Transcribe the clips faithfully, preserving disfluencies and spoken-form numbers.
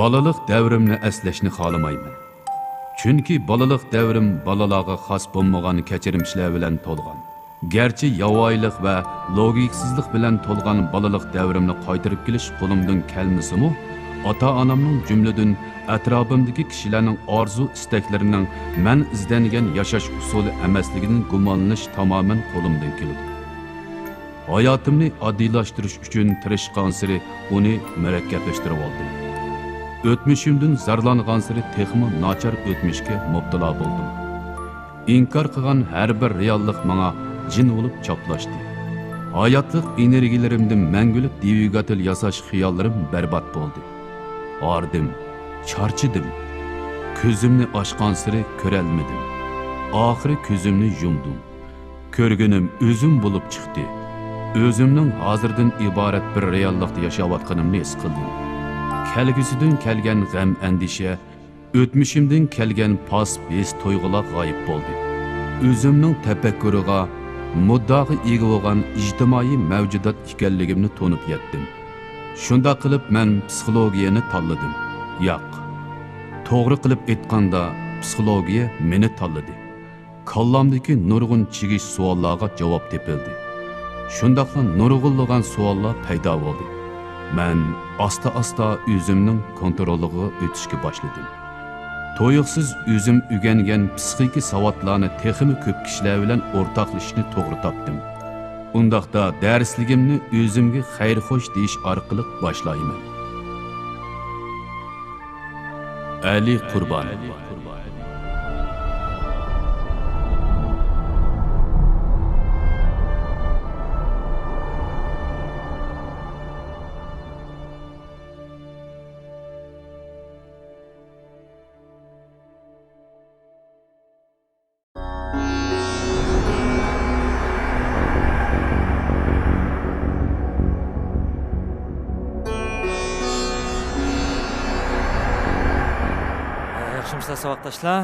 بالىلىق دەۋرىمنى ئەسلەشنى خالىمايمەن. چۈنكى بالىلىق دەۋرىم بالىلارغا خاس بولمىغان كەچۈرمىشلەر بىلەن تولغان. گەرچە ياۋايىلىق ۋە لوگىكىسىزلىق بىلەن تولغان بالىلىق دەۋرىمنى قايتۇرۇپ كېلىش قولۇمدىن كەلمىسىمۇ، ئاتا-ئانامنىڭ، جۈملىدىن ئەتراپىمدىكى كىشىلەرنىڭ ئارزۇ-ئىستەكلىرىنىڭ مەن ئىزدەنگەن ياشاش ئۇسۇلى ئەمەسلىكىدىن گۇمانلىنىش تامامەن قولۇمدىن كېلىدۇ. ھاياتىمنى ئاددىيلاشتۇرۇش ئۈچۈن تىرىشقانسېرى ئۇنى مۇرەككەپلەشتۈرۈۋالدىم. ئۆتمۈشۈمدىن زارلانغانسېرى تېخىمۇ ناچار ئۆتمۈشكە مۇپتىلا بولدۇم. ئىنكار قىلغان ھەر بىر رېئاللىق ماڭا جىن بولۇپ چاپلاشتى. ھاياتلىق ئېنېرگىيىلىرىمدىن مەڭگۈلۈك دۋىگاتېل ياساش خىياللىرىم بەربات بولدى. ھاردىم، چارچىدىم. كۆزۈمنى ئاچقانسېرى كۆرەلمىدىم. ئاخىرى كۆزۈمنى يۇمدۇم. كۆرگىنىم ئۆزۈم بولۇپ چىقتى. ئۆزۈمنىڭ ھازىردىن ئىبارەت بىر رېئاللىقتا ياشاۋاتقىنىمنى ھېس قىلدىم. كەلگۈسىدىن كەلگەن غەم-ئەندىشە، ئۆتمۈشۈمدىن كەلگەن پاسسىپ ھېس-تۇيغۇلار غايىب بولدى. ئۆزۈمنىڭ تەپەككۇرىغا، مۇددىئاغا ئىگە بولغان ئىجتىمائىي مەۋجۇدات ئىكەنلىكىمنى تونۇپ يەتتىم. شۇنداق قىلىپ مەن پسىخولوگىيەنى تاللىدىم. ياق، توغرا قىلىپ ئېيتقاندا، پسىخولوگىيە مېنى تاللىدى. كاللامدىكى نۇرغۇن چىگىش سوئاللارغا جاۋاب تېپىلدى. شۇنداقلا نۇرغۇنلىغان سوئاللار پەيدا بولدى. مەن ئاستا-ئاستا ئۆزۈمنىڭ كونترولىغا ئۆتۈشكە باشلىدىم. تۇيۇقسىز ئۆزۈم ئۆگەنگەن پسىخىكا ساۋاتلارنى تېخىمۇ كۆپ كىشىلەر بىلەن ئورتاقلىشىشنى توغرا تاپتىم. ئۇنداقتا دەرسلىكىمنى ئۆزۈمگە خەير-خوش دېيىش ئارقىلىق باشلايمەن. ئەلى قۇربان. ياخشىمۇسىلەر ساۋاقداشلار؟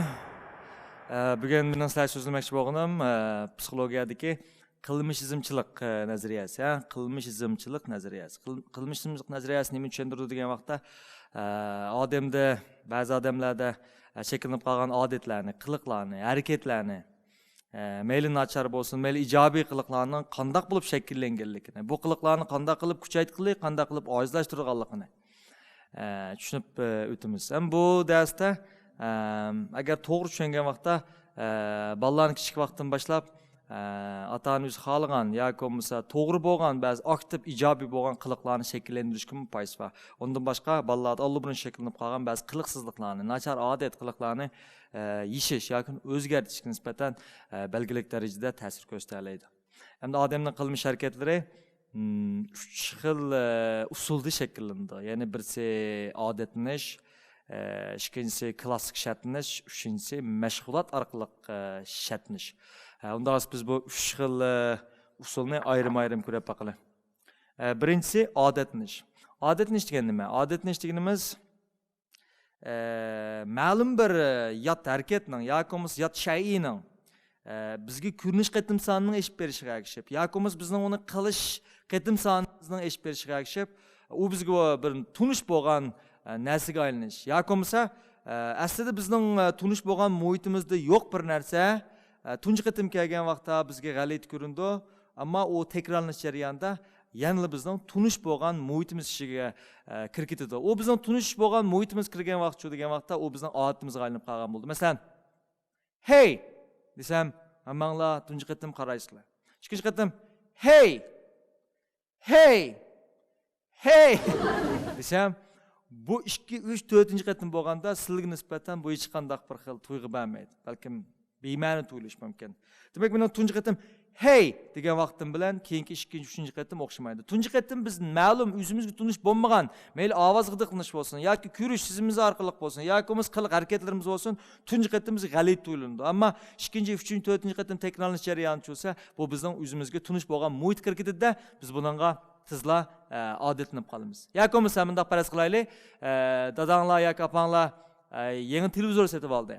ئە، بۈگۈن مېنىڭ سىلەرگە سۆزلىمەكچى بولغىنىم، ئە، پسىخولوگىيەدىكى قىلمىشىزمچىلىق، ئە، نەزەرىيەسى، ھە؟ قىلمىشىزمچىلىق نەزەرىيەسى. قىل-، قىلمىشىزمچىلىق نەزەرىيەسى نېمىنى چۈشەندۈرىدۇ دېگەن ۋاقىتتا، ئە، ئادەمدە، بەزى ئادەملەردە، ئە، شەكىللىنىپ قالغان ئادەتلەرنى، قىلىقلارنى، ھەرىكەتلەرنى، ئە، مەيلى ناچار بولسۇن، مەيلى ئىجابىي قىلىقلارنىڭ قانداق بولۇپ شەكىللەنگەنلىكىنى، بۇ قىلىقلارنى قانداق قىلىپ كۈچەيتكىلى، قانداق قىلىپ ئاجىزلاشتۇرىدىغانلىقىنى، ئە، چۈشىنىپ، ئە، ئۆتىمىز. ھەم بۇ دەرستە، ئە، ئەگەر توغرا چۈشەنگەن ۋاقىتتا، ئە، بالىلارنى كىچىك ۋاقىتتىن باشلاپ، ئە، ئاتا-ئانا ئۆزى خالىغان ياكى بولمىسا توغرا بولغان، بەزى ئاكتىپ، ئىجابىي بولغان قىلىقلارنى شەكىللەندۈرۈشكىمۇ پايدىسى بار. ئۇندىن باشقا، بالىلاردا ئاللىبۇرۇن شەكىللىنىپ قالغان بەزى قىلىقسىزلىقلارنى، ناچار ئادەت قىلىقلارنى، ئە، يېشىش ياكى ئۆزگەرتىشكە نىسبەتەن، ئە، بەلگىلىك دەرىجىدە تەسىر كۆرسىتەلەيدۇ. ئەمدى ئادەمنىڭ قىلمىش ھەرىكەتلىرى، مم، ئۈچ خىل، ئە، ئۇسۇلدا شەكىللىنىدۇ. يەنى بىرسى ئادەتلىنىش، ئە، ئىككىنچىسى كىلاسسىك شەرتلىنىش، ئۈچىنچىسى مەشغۇلات ئارقىلىق، ئە، شەرتلىنىش. ئە، ئۇنداق بولسا بىز بۇ ئۈچ خىل، ئە، ئۇسۇلنى ئايرىم-ئايرىم كۆرۈپ باقىلى. ئە، بىرىنچىسى ئادەتلىنىش. ئادەتلىنىش دېگەن نېمە؟ ئادەتلىنىش دېگىنىمىز، ئە، مەلۇم بىر، ئە، يات ھەرىكەتنىڭ ياكى بولمىسا يات شەيئىنىڭ، ئە، بىزگە كۆرۈنۈش قېتىم سانىنىڭ ئېشىپ بېرىشىغا ئەگىشىپ ياكى بولمىسا بىزنىڭ ئۇنى قىلىش قېتىم سانىمىزنىڭ ئېشىپ بېرىشىغا ئەگىشىپ، ئۇ بىزگە بىر تونۇش بولغان، ئە، نەرسىگە ئايلىنىش ياكى بولمىسا، ئە، ئەسلىدە بىزنىڭ، ئە، تونۇش بولغان مۇھىتىمىزدا يوق بىر نەرسە، ئە، تۇنجى قېتىم كەلگەن ۋاقىتتا بىزگە غەلىتە كۆرۈنىدۇ. ئەمما ئۇ تەكرارلىنىش جەريانىدا يەنىلا بىزنىڭ تونۇش بولغان مۇھىتىمىز ئىچىگە، ئە، كىرىپ كېتىدۇ. ئۇ بىزنىڭ تونۇش بولغان مۇھىتىمىز كىرگەن ۋاقىت شۇ دېگەن ۋاقىتتا ئۇ بىزنىڭ ئادىتىمىزگە ئايلىنىپ قالغان بولىدۇ. مەسىلەن، «ھەي!» دېسەم، ھەممەڭلار تۇنجى قېتىم قارايسىلەر. ئىككىنچى قېتىم، «ھەي! ھەي! ھەي!» دېسەم، بۇ ئىككى، ئۈچ، تۆتىنچى قېتىم بولغاندا سىلىگە نىسبەتەن بۇ ھېچقانداق بىر خىل تۇيغۇ بەرمەيدۇ. بەلكىم بىمەنە تۇيۇلۇشى مۇمكىن. دېمەك، مېنىڭ تۇنجى قېتىم «ھەي!» دېگەن ۋاقتىم بىلەن كېيىنكى ئىككىنچى، ئۈچىنچى قېتىم ئوخشىمايدۇ. تۇنجى قېتىم بىز مەلۇم ئۆزىمىزگە تونۇش بولمىغان، مەيلى ئاۋاز غىدىقلىنىش بولسۇن ياكى كۆرۈش سېزىمىمىز ئارقىلىق بولسۇن ياكى بولمىسا قىلىق ھەرىكەتلىرىمىز بولسۇن، تۇنجى قېتىم بىزگە غەلىتە تۇيۇلىدۇ. ئەمما ئىككىنچى، ئۈچىنچى، تۆتىنچى قېتىم تەكرارلىنىش جەريانى چۈشسە، بۇ بىزنىڭ ئۆزىمىزگە تونۇش بولغان مۇھىتقا كىرىپ كېتىدۇ-دە، بىز بۇنىڭغا تېزلا، ئە، ئادەتلىنىپ قالىمىز. ياكى بولمىسا مۇنداق پەرەز قىلايلى، ئە، داداڭلار ياكى ئاپاڭلار، ئە، يېڭى تېلېۋىزور سېتىپ ئالدى.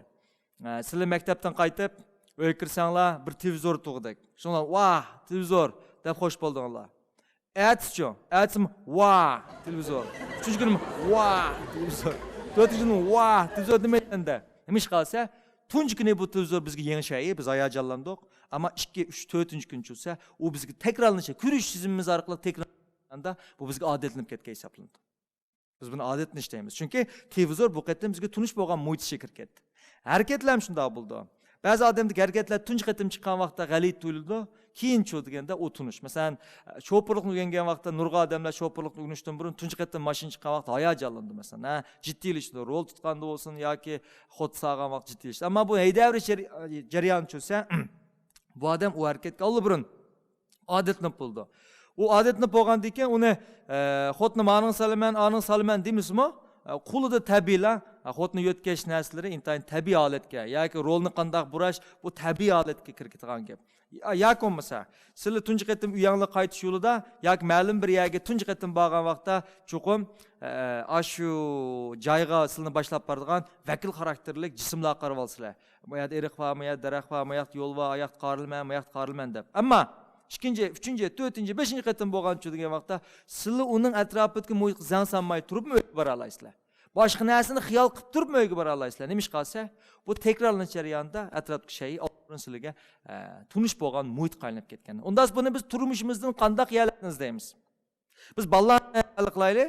ئە، سىلەر مەكتەپتىن قايتىپ، ئۆيگە كىرسەڭلار بىر تېلېۋىزور تۇغدەك. شۇڭلار ۋاھ تېلېۋىزور دەپ خوش بولدۇڭلار. ئەتىسىچۇ؟ ئەتىسىمۇ ۋاھ تېلېۋىزور. ئۈچىنچى كۈنىمۇ ۋاھ تېلېۋىزور. تۆتىنچى كۈنىمۇ ۋاھ تېلېۋىزور دېمەيسەن-دە. نېمە ئىش قالسا، تۇنجى كۈنى بۇ تېلېۋىزور بىزگە يېڭى شەيئى، بىز ھاياجانلاندۇق. ئەمما ئىككى، ئۈچ، تۆتىنچى كۈنى چۈشسە، ئۇ بىزگە تەكرارلىنىشى، كۆرۈش سېزىمىمىز ئارقىلىق تەكرارلانغاندا، بۇ بىزگە ئادەتلىنىپ كەتكەن ھېسابلىنىدۇ. بىز بۇنى ئادەتلىنىش دەيمىز. چۈنكى تېلېۋىزور بۇ قېتىم بىزگە تونۇش بولغان مۇھىت ئىچىگە كىرىپ كەتتى. ھەرىكەتلەر ھەم شۇنداق بولىدۇ. بەزى ئادەمدىكى ھەرىكەتلەر تۇنجى قېتىم چىققان ۋاقىتتا غەلىتە تۇيۇلىدۇ. كېيىنچۇ دېگەندە ئۇ تونۇش. مەسىلەن، شوپۇرلۇقنى ئۆگەنگەن ۋاقىتتا نۇرغۇن ئادەملەر شوپۇرلۇقنى ئۆگىنىشتىن بۇرۇن تۇنجى قېتىم ماشىنا چىققان ۋاقىتتا ھاياجانلىنىدۇ، مەسىلەن، ھە، جىددىيلىشىدۇ. رول تۇتقاندا بولسۇن ياكى خوت ساغان ۋاقىت جىددىيلىشىدۇ. ئەمما بۇ ھەيدەۋېرىش جەري-، جەريانى چۈشسە، بۇ ئادەم ئۇ ھەرىكەتكە ئاللىبۇرۇن ئادەتلىنىپ بولىدۇ. ئۇ ئادەتلىنىپ بولغاندىن كېيىن ئۇنى، ئە، خوتنى مانىڭ سالىمەن، ئانىڭ سالىمەن دېمىسىمۇ، ئە، قولىدا تەبىئىيلا، ئە، خوتنى يۆتكەش نەرسىلىرى ئىنتايىن تەبىئىي ھالەتكە ياكى رولنى قانداق بۇراش، بۇ تەبىئىي ھالەتكە كىرىپ كېتىدىغان گەپ. يا-، ياكى بولمىسا، سىلى تۇنجى قېتىم ئۆيەڭلار قايتىش يولىدا ياكى مەلۇم بىر يەرگە تۇنجى قېتىم بارغان ۋاقىتتا چوقۇم، ئە، ئاشۇ جايغا سىلىنى باشلاپ بارىدىغان ۋەكىل خاراكتېرلىك جىسىملارغا قارىۋالسىلەر. ما يەردە ئېرىق بار، ما يەردە دەرەخ بار، ما ياقتا يول بار، ئاياقتا قارىلىمەن، ما ياقتا قارىلىمەن دەپ. ئەمما ئىككىنچى، ئۈچىنچى، تۆتىنچى، بەشىنچى قېتىم بولغانچۇ دېگەن ۋاقىتتا، سىلى ئۇنىڭ ئەتراپىدىكى مۇھىتقا زەڭ سالماي تۇرۇپمۇ ئۆيگە بارالايسىلەر. باشقا نەرسىنى خىيال قىلىپ تۇرۇپمۇ ئۆيگە بارالايسىلەر. نېمىشقا دېسە، بۇ تەكرارلىنىش جەريانىدا ئەتراپتىكى شەيئى ئاللىبۇرۇن سىلىگە، ئە، تونۇش بولغان مۇھىتقا ئايلىنىپ كەتكەن. ئۇنداق بۇنى بىز تۇرمۇشىمىزدىن قانداق يەرلەرنى ئىزدەيمىز؟ بىز بالىلارنى ھەل قىلايلى.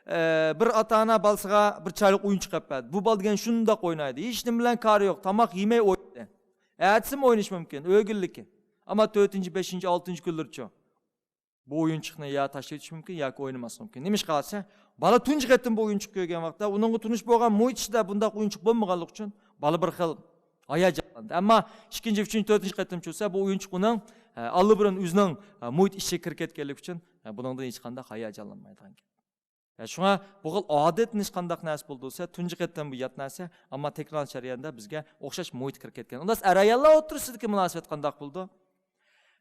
ئە، بىر ئاتا-ئانا بالىسىغا بىر چىرايلىق ئويۇنچۇق ئېلىپ بەردى. بۇ بالا دېگەن شۇنداق ئوينايدۇ. ھېچ نېمە بىلەن كارى يوق. تاماق يېمەي ئوينايدۇ. ئەتىسىمۇ ئوينىشى مۇمكىن. ئۆگۈنلۈكى. ئەمما تۆتىنچى، بەشىنچى، ئالتىنچى كۈنلىرىچۇ؟ بۇ ئويۇنچۇقنى يا تاشلىۋېتىشى مۇمكىن ياكى ئوينىماسلىقى مۇمكىن. نېمىشقا دېسە، بالا تۇنجى قېتىم بۇ ئويۇنچۇق كۆرگەن ۋاقىتتا ئۇنىڭغا تونۇش بولغان مۇھىت ئىچىدە بۇنداق ئويۇنچۇق بولمىغانلىقى ئۈچۈن بالا بىر خىل ھاياجانلاندى. ئەمما ئىككىنچى، ئۈچىنچى، تۆتىنچى قېتىم چۈشسە، بۇ ئويۇنچۇق ئۇنىڭ، ئە، ئاللىبۇرۇن ئۆزىنىڭ، ئە، مۇھىت ئىچىگە كىرىپ كەتكەنلىكى ئۈچۈن، ئە، بۇنىڭدىن ھېچقانداق ھاياجانلانمايدىغان گەپ. ئە، شۇڭا بۇ خىل ئادەتلىنىش قانداق نەرسە بولىدۇ دېسە، تۇنجى قېتىم بۇ يات نەرسە، ئەمما تەكرار جەريانىدا بىزگە ئوخشاش مۇھىت كىرىپ كەتكەن. ئۇنداق ئەر-ئاياللار ئوتتۇرىسىدىكى مۇناسىۋەت قانداق بولىدۇ؟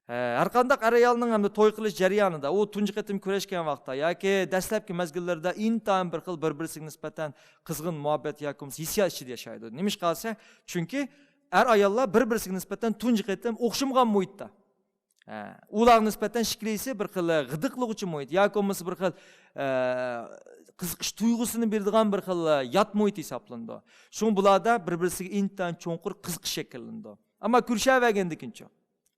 ئە، ھەر قانداق ئەر-ئايالنىڭ ھەمدە توي قىلىش جەريانىدا، ئۇ تۇنجى قېتىم كۆرۈشكەن ۋاقىتتا ياكى دەسلەپكى مەزگىللىرىدە ئىنتايىن بىر خىل بىر-بىرسىگە نىسبەتەن قىزغىن مۇھەببەت ياكى بولمىسا ھېسسىيات ئىچىدە ياشايدۇ. نېمىشقا دېسە، چۈنكى ئەر-ئاياللار بىر-بىرسىگە نىسبەتەن تۇنجى قېتىم ئوخشىمىغان مۇھىتتا. ئە، ئۇلارغا نىسبەتەن ئىككىلىسى بىر خىل غىدىقلىغۇچى مۇھىت ياكى بولمىسا بىر خىل، ئە، قىزىقىش تۇيغۇسىنى بېرىدىغان بىر خىل، ئە، يات مۇھىت ھېسابلىنىدۇ. شۇڭا بۇلاردا بىر-بىرسىگە ئىنتايىن چوڭقۇر قىزىقىش شەكىللىنىدۇ. ئەمما كۆرۈشەۋەرگەندىن كېيىنچۇ؟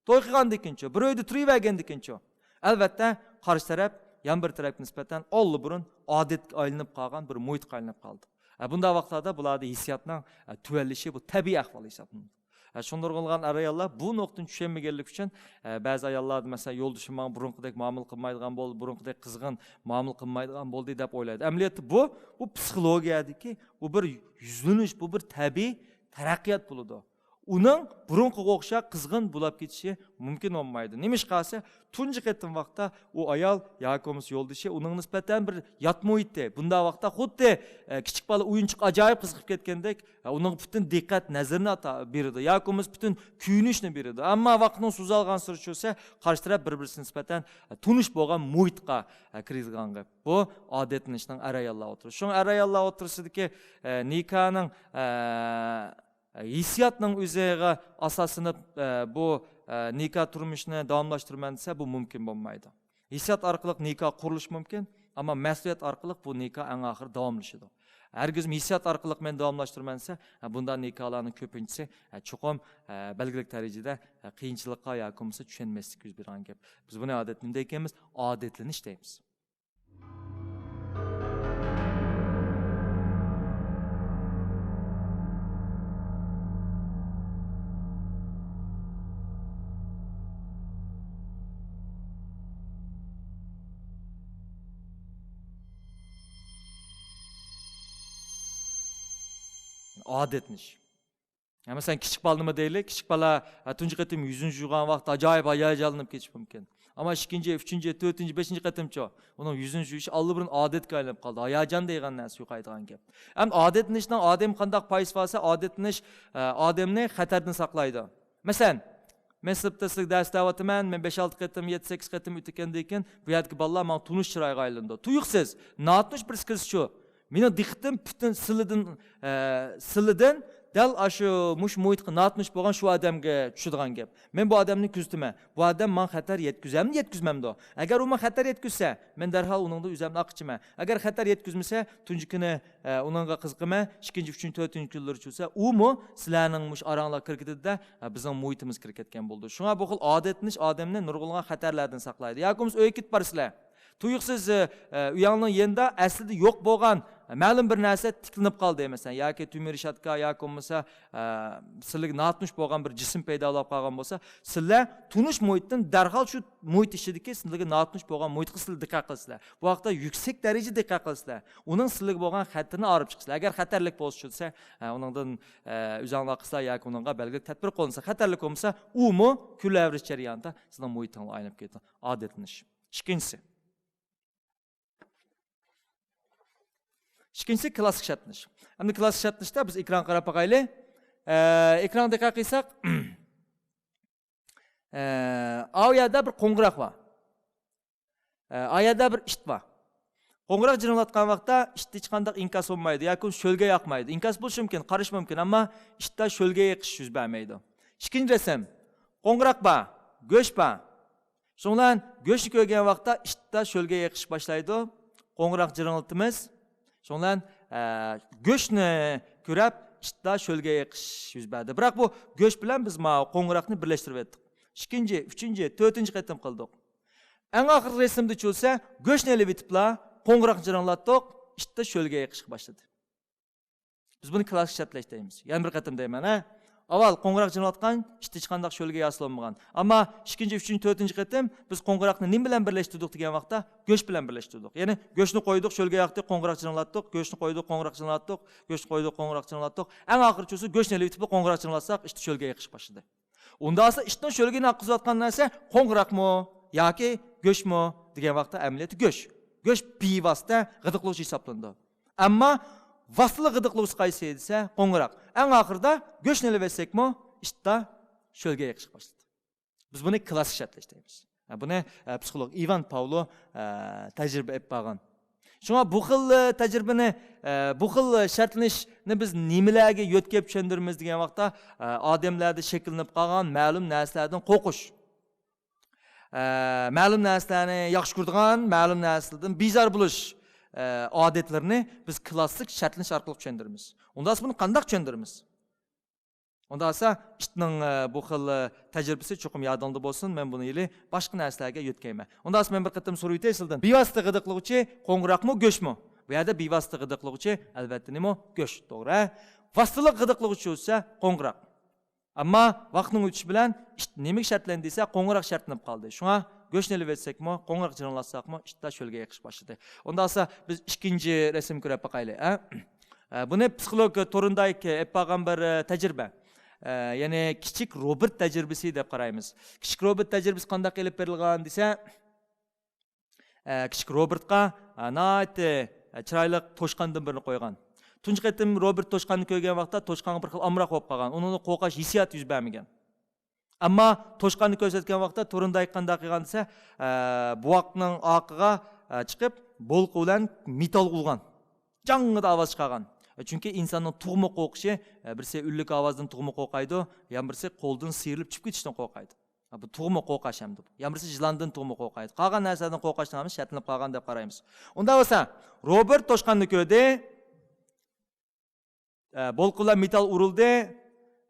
توي قىلغاندىن كېيىنچۇ؟ بىر ئۆيدە تۇرۇۋەرگەندىن كېيىنچۇ؟ ئەلۋەتتە، قارشى تەرەپ يان بىر تەرەپكە نىسبەتەن ئاللىبۇرۇن ئادەتكە ئايلىنىپ قالغان بىر مۇھىتقا ئايلىنىپ قالدى. ئە، بۇنداق ۋاقىتلاردا بۇلاردا ھېسسىياتنىڭ، ئە، تۆۋەنلىشى بۇ تەبىئىي ئەھۋال ھېسابلىنىدۇ. ئە، شۇڭا نۇرغۇنلىغان ئەر-ئاياللار بۇ نۇقتىنى چۈشەنمىگەنلىكى ئۈچۈن، ئە، بەزى ئاياللاردا، مەسىلەن، يولدىشىم ماڭا بۇرۇنقىدەك مۇئامىلە قىلمايدىغان بولدى، بۇرۇنقىدەك قىزغىن مۇئامىلە قىلمايدىغان بولدى دەپ ئويلايدۇ. ئەمەلىيەتتە بۇ، بۇ پسىخولوگىيەدىكى بۇ بىر يۈزلىنىش، بۇ بىر تەبىئىي تەرەققىيات بولىدۇ. ئۇنىڭ بۇرۇنقىغا ئوخشاش قىزغىن بولاپ كېتىشى مۇمكىن بولمايدۇ. نېمىشقا دېسە، تۇنجى قېتىم ۋاقىتتا ئۇ ئايال ياكى بولمىسا يولدىشى ئۇنىڭغا نىسبەتەن بىر يات مۇھىتتە. بۇنداق ۋاقىتتا خۇددى، ئە، كىچىك بالا ئويۇنچۇققا ئاجايىپ قىزىقىپ كەتكەندەك، ئە، ئۇنىڭغا پۈتۈن دىققەت نەزىرىنى ئاتا-، بېرىدۇ. ياكى بولمىسا پۈتۈن كۆيۈنۈشنى بېرىدۇ. ئەمما ۋاقىتنىڭ سۆزى ئالغان سىرى چۈشسە، قارشى تەرەپ بىر-بىرسىگە نىسبەتەن، ئە، تونۇش بولغان مۇھىتقا، ئە، كىرىدىغان گەپ. بۇ ئادەتلىنىشنىڭ ئەر-ئاياللار ئوتتۇرىسى. شۇڭا ئەر-ئاياللار ئوتتۇرىسىدىكى، ئە، نىكاھنىڭ، ئە، ھېسسىياتنىڭ ئۆزىگە ئاساسلىنىپ، ئە، بۇ، ئە، نىكاھ تۇرمۇشىنى داۋاملاشتۇرىمەن دېسە، بۇ مۇمكىن بولمايدۇ. ھېسسىيات ئارقىلىق نىكاھ قۇرۇلۇشى مۇمكىن، ئەمما مەسئۇلىيەت ئارقىلىق بۇ نىكاھ ئەڭ ئاخىرى داۋاملىشىدۇ. ھەرگىزمۇ ھېسسىيات ئارقىلىق مەن داۋاملاشتۇرىمەن دېسە، ئە، بۇنداق نىكاھلارنىڭ كۆپىنچىسى، ئە، چوقۇم، ئە، بەلگىلىك دەرىجىدە، ئە، قىيىنچىلىققا ياكى بولمىسا چۈشەنمەسلىككە يۈز بېرىدىغان گەپ. بىز بۇنى ئادەتتە نېمە دەيمىز؟ ئادەتلىنىش دەيمىز. ئادەتلىنىش. يا، مەسىلەن، كىچىك بالىنىمۇ دەيلى، كىچىك بالا، ھە، تۇنجى قېتىم يۈزىنى يۇغان ۋاقىت ئاجايىپ ھاياجانلىنىپ كېتىشى مۇمكىن. ئەمما ئىككىنچى، ئۈچىنچى، تۆتىنچى، بەشىنچى قېتىمچۇ؟ ئۇنىڭ يۈزىنى يۇيۇشى ئاللىبۇرۇن ئادەتكە ئايلىنىپ قالدى. ھاياجان دېگەن نەرسە يوقايدىغان گەپ. ئەمدى ئادەتلىنىشنىڭ ئادەمگە قانداق پايدىسى بار دېسە، ئادەتلىنىش، ئە، ئادەمنى خەتەردىن ساقلايدۇ. مەسىلەن، مەن سىنىپتا سىزگە دەرس بېرىۋاتىمەن، مەن بەش-ئالتە قېتىم، يەتتە-سەككىز قېتىم ئۆتكەندىن كېيىن، بۇ يەردىكى بالىلار ماڭا تونۇش چىرايغا ئايلىنىدۇ. تۇيۇقسىز، ناتونۇش بىرسى كىرسىچۇ؟ مېنىڭ دىققىتىم پۈتۈن سىلىدىن، ئە، سىلىدىن دەل ئاشۇ مۇشۇ مۇھىتقا ناتونۇش بولغان شۇ ئادەمگە چۈشىدىغان گەپ. مەن بۇ ئادەمنى كۆزىتىمەن. بۇ ئادەم ماڭا خەتەر يەتكۈزەمدۇ، يەتكۈزمەمدۇ؟ ئەگەر ئۇ ماڭا خەتەر يەتكۈزسە، مەن دەرھال ئۇنىڭدىن ئۆزۈمنى ئاققۇچىمەن. ئەگەر خەتەر يەتكۈزمىسە، تۇنجى كۈنى ئە، ئۇنىڭغا قىزىقىمەن. ئىككىنچى، ئۈچىنچى، تۆتىنچى كۈنلىرى چۈشسە، ئۇمۇ سىلەرنىڭ مۇشۇ ئاراڭلارغا كىرىپ كېتىدۇ-دە، ئە، بىزنىڭ مۇھىتىمىز كىرىپ كەتكەن بولىدۇ. شۇڭا بۇ خىل ئادەتلىنىش ئادەمنى نۇرغۇنلىغان خەتەرلەردىن ساقلايدۇ. ياكى بولمىسا ئۆيگە كېتىپ بارىسىلەر. تۇيۇقسىز، ئە، ئە، ئۆيۈڭنىڭ يېنىدا ئەسلىدە يوق بولغان، ئە، مەلۇم بىر نەرسە تىكلىنىپ قالدى. مەسىلەن، ياكى تۆمۈر رېشاتكا، ياكى بولمىسا، ئە، سىلىگە ناتونۇش بولغان بىر جىسىم پەيدا بولۇپ قالغان بولسا، سىلەر تونۇش مۇھىتتىن دەرھال شۇ مۇھىت ئىچىدىكى سىلىگە ناتونۇش بولغان مۇھىتقا سىلەر دىققەت قىلىسىلەر. بۇ ھەقتە يۈكسەك دەرىجىدە دىققەت قىلىسىلەر. ئۇنىڭ سىلىگە بولغان خەتىرىنى ئايرىپ چىقىسىلەر. ئەگەر خەتەرلىك بولسا چۈشىسە، ئە، ئۇنىڭدىن، ئە، ئۆزۈڭلار قىلسا ياكى ئۇنىڭغا بەلگىلىك تەدبىر قوللىنسا، خەتەرلىك بولمىسا، ئۇمۇ كۈنلەۋرىش جەريانىدا سىلىنىڭ مۇھىتىڭلار ئايلىنىپ كېتىدۇ. ئادەتلىنىش. ئىككىنچىسى. ئىككىنچىسى كلاسسىك شەرتلىنىش. ئەمدى كلاسسىك شەرتلىنىشتە بىز ئېكرانغا قاراپ باقايلى. ئە، ئېكرانغا دىققەت قىلساق، ئە، ئاۋۇ يەردە بىر قوڭغۇراق بار. ئە، ئاۋۇ يەردە بىر ئىت بار. قوڭغۇراق جىرىڭلاتقان ۋاقىتتا ئىتتا ھېچقانداق ئىنكاس بولمايدۇ ياكى شۆلگە ياقمايدۇ. ئىنكاس بولۇشى مۇمكىن، قارىشى مۇمكىن، ئەمما ئىتتا شۆلگە يېقىش يۈز بەرمەيدۇ. ئىككىنچى رەسىم. قوڭغۇراق بار، گۆش بار. شۇنىڭ بىلەن گۆشنى كۆرگەن ۋاقىتتا ئىتتا شۆلگە يېقىش باشلايدۇ. قوڭغۇراق جىرىڭلىتىمىز. شۇنىڭ بىلەن، ئە، گۆشنى كۆرۈپ ئىتتا شۆلگە يېقىش يۈز بەردى. بىراق بۇ گۆش بىلەن بىز ماۋۇ قوڭغۇراقنى بىرلەشتۈرۈۋەتتۇق. ئىككىنچى، ئۈچىنچى، تۆتىنچى قېتىم قىلدۇق. ئەڭ ئاخىرقى رەسىمدە چۈشسە، گۆشنى ئېلىۋېتىپلا قوڭغۇراق جىرىڭلاتتۇق، ئىتتا شۆلگە يېقىشقا باشلىدى. بىز بۇنى كلاسسىك شەرتلەش دەيمىز. يەنە بىر قېتىم دەيمەن، ھە. ئاۋۋال قوڭغۇراق جىرىڭلاتقان، ئىتتا ھېچقانداق شۆلگە ھاسىل بولمىغان. ئەمما ئىككىنچى، ئۈچىنچى، تۆتىنچى قېتىم بىز قوڭغۇراقنى نېمە بىلەن بىرلەشتۈردۇق دېگەن ۋاقىتتا، گۆش بىلەن بىرلەشتۈردۇق. يەنى گۆشنى قويدۇق، شۆلگە ياقتى، قوڭغۇراق جىرىڭلاتتۇق، گۆشنى قويدۇق، قوڭغۇراق جىرىڭلاتتۇق، گۆشنى قويدۇق، قوڭغۇراق جىرىڭلاتتۇق. ئەڭ ئاخىرى چۈشسە گۆشنى ئېلىۋېتىپلا قوڭغۇراق جىرىڭلاتساق، ئىتتا شۆلگە يېقىشقا باشلىدى. ئۇنداقسا ئىتنىڭ شۆلگىنى ئاققۇزۇۋاتقان نەرسە قوڭغۇراقمۇ ياكى گۆشمۇ دېگەن ۋاقىتتا ئەمەلىيەتتە گۆش. گۆش بىۋاسىتە غىدىقلىغۇچى ھېسابلىنىدۇ. ئەمما ۋاسىتىلىك غىدىقلىغۇچى قايسى دېسە، قوڭغۇراق. ئەڭ ئاخىرىدا گۆشنى ئېلىۋەتسەكمۇ، ئىتتا شۆلگە يېقىشقا باشلىدى. بىز بۇنى كلاسسىك شەرتلەش دەيمىز. ھە، بۇنى، ئە، پسىخولوگ ئىۋان پاۋلو، ئە، تەجرىبە ئېلىپ بارغان. شۇڭا بۇ خىل، ئە، تەجرىبىنى، ئە، بۇ خىل شەرتلىنىشنى بىز نېمىلەرگە يۆتكەپ چۈشەندۈرىمىز دېگەن ۋاقىتتا، ئە، ئادەملەردە شەكىللىنىپ قالغان مەلۇم نەرسىلەردىن قورقۇش، ئە، مەلۇم نەرسىلەرنى ياخشى كۆرىدىغان، مەلۇم نەرسىلەردىن بىزار بولۇش، ئە، ئادەتلىرىنى بىز كلاسسىك شەرتلىنىش ئارقىلىق چۈشەندۈرىمىز. ئۇنداقسا بۇنى قانداق چۈشەندۈرىمىز؟ ئۇنداقسا ئىتنىڭ، ئە، بۇ خىل، ئە، تەجرىبىسى چوقۇم يادىڭدا بولسۇن، مەن بۇنى ھېلى باشقا نەرسىلەرگە يۆتكەيمەن. ئۇنداقسا مەن بىر قېتىم سورىۋېتەي سىلىدىن. بىۋاسىتە غىدىقلىغۇچى قوڭغۇراقمۇ، گۆشمۇ؟ بۇ يەردە بىۋاسىتە غىدىقلىغۇچى، ئەلۋەتتە، نېمە؟ گۆش، توغرا. ۋاسىتىلىك غىدىقلىغۇچى بولسا قوڭغۇراق. ئەمما ۋاقىتنىڭ ئۆتۈشى بىلەن ئىت نېمىگە شەرتلەندى دېسە، قوڭغۇراق شەرتلىنىپ قالدى. شۇڭا گۆشنى ئېلىۋەتسەكمۇ، قوڭغۇراق جىرىڭلاتساقمۇ، ئىتتا شۆلگە يېقىش باشلىدى. ئۇنداقسا بىز ئىككىنچى رەسىمگە كۆرۈپ باقايلى، ھە؟ ئە، بۇنى پسىخولوگ تورندايك ئېلىپ بارغان بىر، ئە، تەجرىبە. ئە، يەنى كىچىك روبېرت تەجرىبىسى دەپ قارايمىز. كىچىك روبېرت تەجرىبىسى قانداق ئېلىپ بېرىلغان دېسە، ئە، كىچىك روبېرتقا، ئە، ناھايىتى، ئە، چىرايلىق توشقاندىن بىرنى قويغان. تۇنجى قېتىم روبېرت توشقاننى كۆرگەن ۋاقىتتا توشقانغا بىر خىل ئامراق بولۇپ قالغان. ئۇنىڭدا قورقۇش ھېسسىياتى يۈز بەرمىگەن. ئەمما توشقاننى كۆرسەتكەن ۋاقىتتا تورندايك قانداق قىلغان دېسە، ئە، بوۋاقنىڭ ئارقىغا، ئە، چىقىپ، بولقا بىلەن مېتالغا ئۇرغان. جاڭڭىدە ئاۋاز چىقارغان. ئە، چۈنكى ئىنساننىڭ تۇغما قورقۇشى، ئە، بىرسى ئۈنلۈك ئاۋازدىن تۇغما قورقايدۇ، يەنە بىرسى قولدىن سىيرىلىپ چۈشۈپ كېتىشتىن قورقايدۇ. ھە، بۇ تۇغما قورقاش ئەمدى بۇ. يەنە بىرسى يىلاندىن تۇغما قورقايدۇ. قالغان نەرسىلەردىن قورقاشنىڭ ھەممىسى شەرتلىنىپ قالغان دەپ قارايمىز. ئۇنداق بولسا، روبېرت توشقاننى كۆردى. ئە، بولقا بىلەن مېتال ئۇرۇلدى.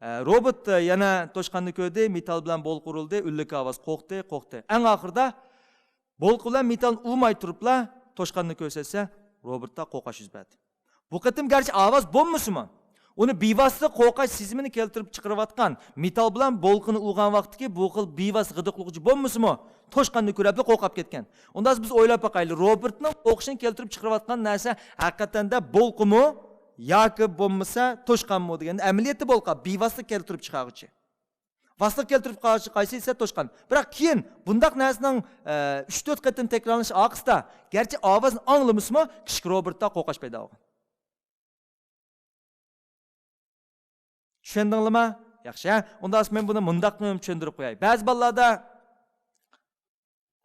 ئە، روبېرت، ئە، يەنە توشقاننى كۆردى. مېتال بىلەن بولقا ئۇرۇلدى. ئۈنلۈك ئاۋاز، قورقتى، قورقتى. ئەڭ ئاخىرىدا بولقا بىلەن مېتال ئۇرماي تۇرۇپلا توشقاننى كۆرسەتسە، روبېرتتا قورقۇش يۈز بەردى. بۇ قېتىم گەرچە ئاۋاز بولمىسىمۇ، ئۇنى بىۋاسىتە قورقۇش سېزىمىنى كەلتۈرۈپ چىقىرىۋاتقان مېتال بىلەن بولقىنى ئۇرغان ۋاقىتتىكى بۇ خىل بىۋاسىتە غىدىقلىغۇچى بولمىسىمۇ، توشقاننى كۆرۈپلا قورقۇپ كەتكەن. ئۇنداقتا بىز ئويلاپ باقايلى، روبېرتنىڭ قورقۇشىنى كەلتۈرۈپ چىقىرىۋاتقان نەرسە ھەقىقەتەندە بولقىمۇ ياكى بولمىسا توشقانمۇ دېگەندە، ئەمەلىيەتتە بولقا بىۋاسىتە كەلتۈرۈپ چىقارغۇچى. ۋاسىتە كەلتۈرۈپ قايسى، قايسى دېسە توشقان. بىراق كېيىن بۇنداق نەرسىنىڭ، ئە، ئۈچ تۆت قېتىم تەكرارلىنىشى ئارقىسىدا، گەرچە ئاۋازنى ئاڭلىمىسىمۇ، كىچىك روبېرتتا قورقۇش پەيدا بولغان. چۈشەندىڭلىما؟ ياخشى، ھە؟ ئۇنداق مەن بۇنى مۇنداق چۈشەندۈرۈپ قوياي. بەزى بالىلاردا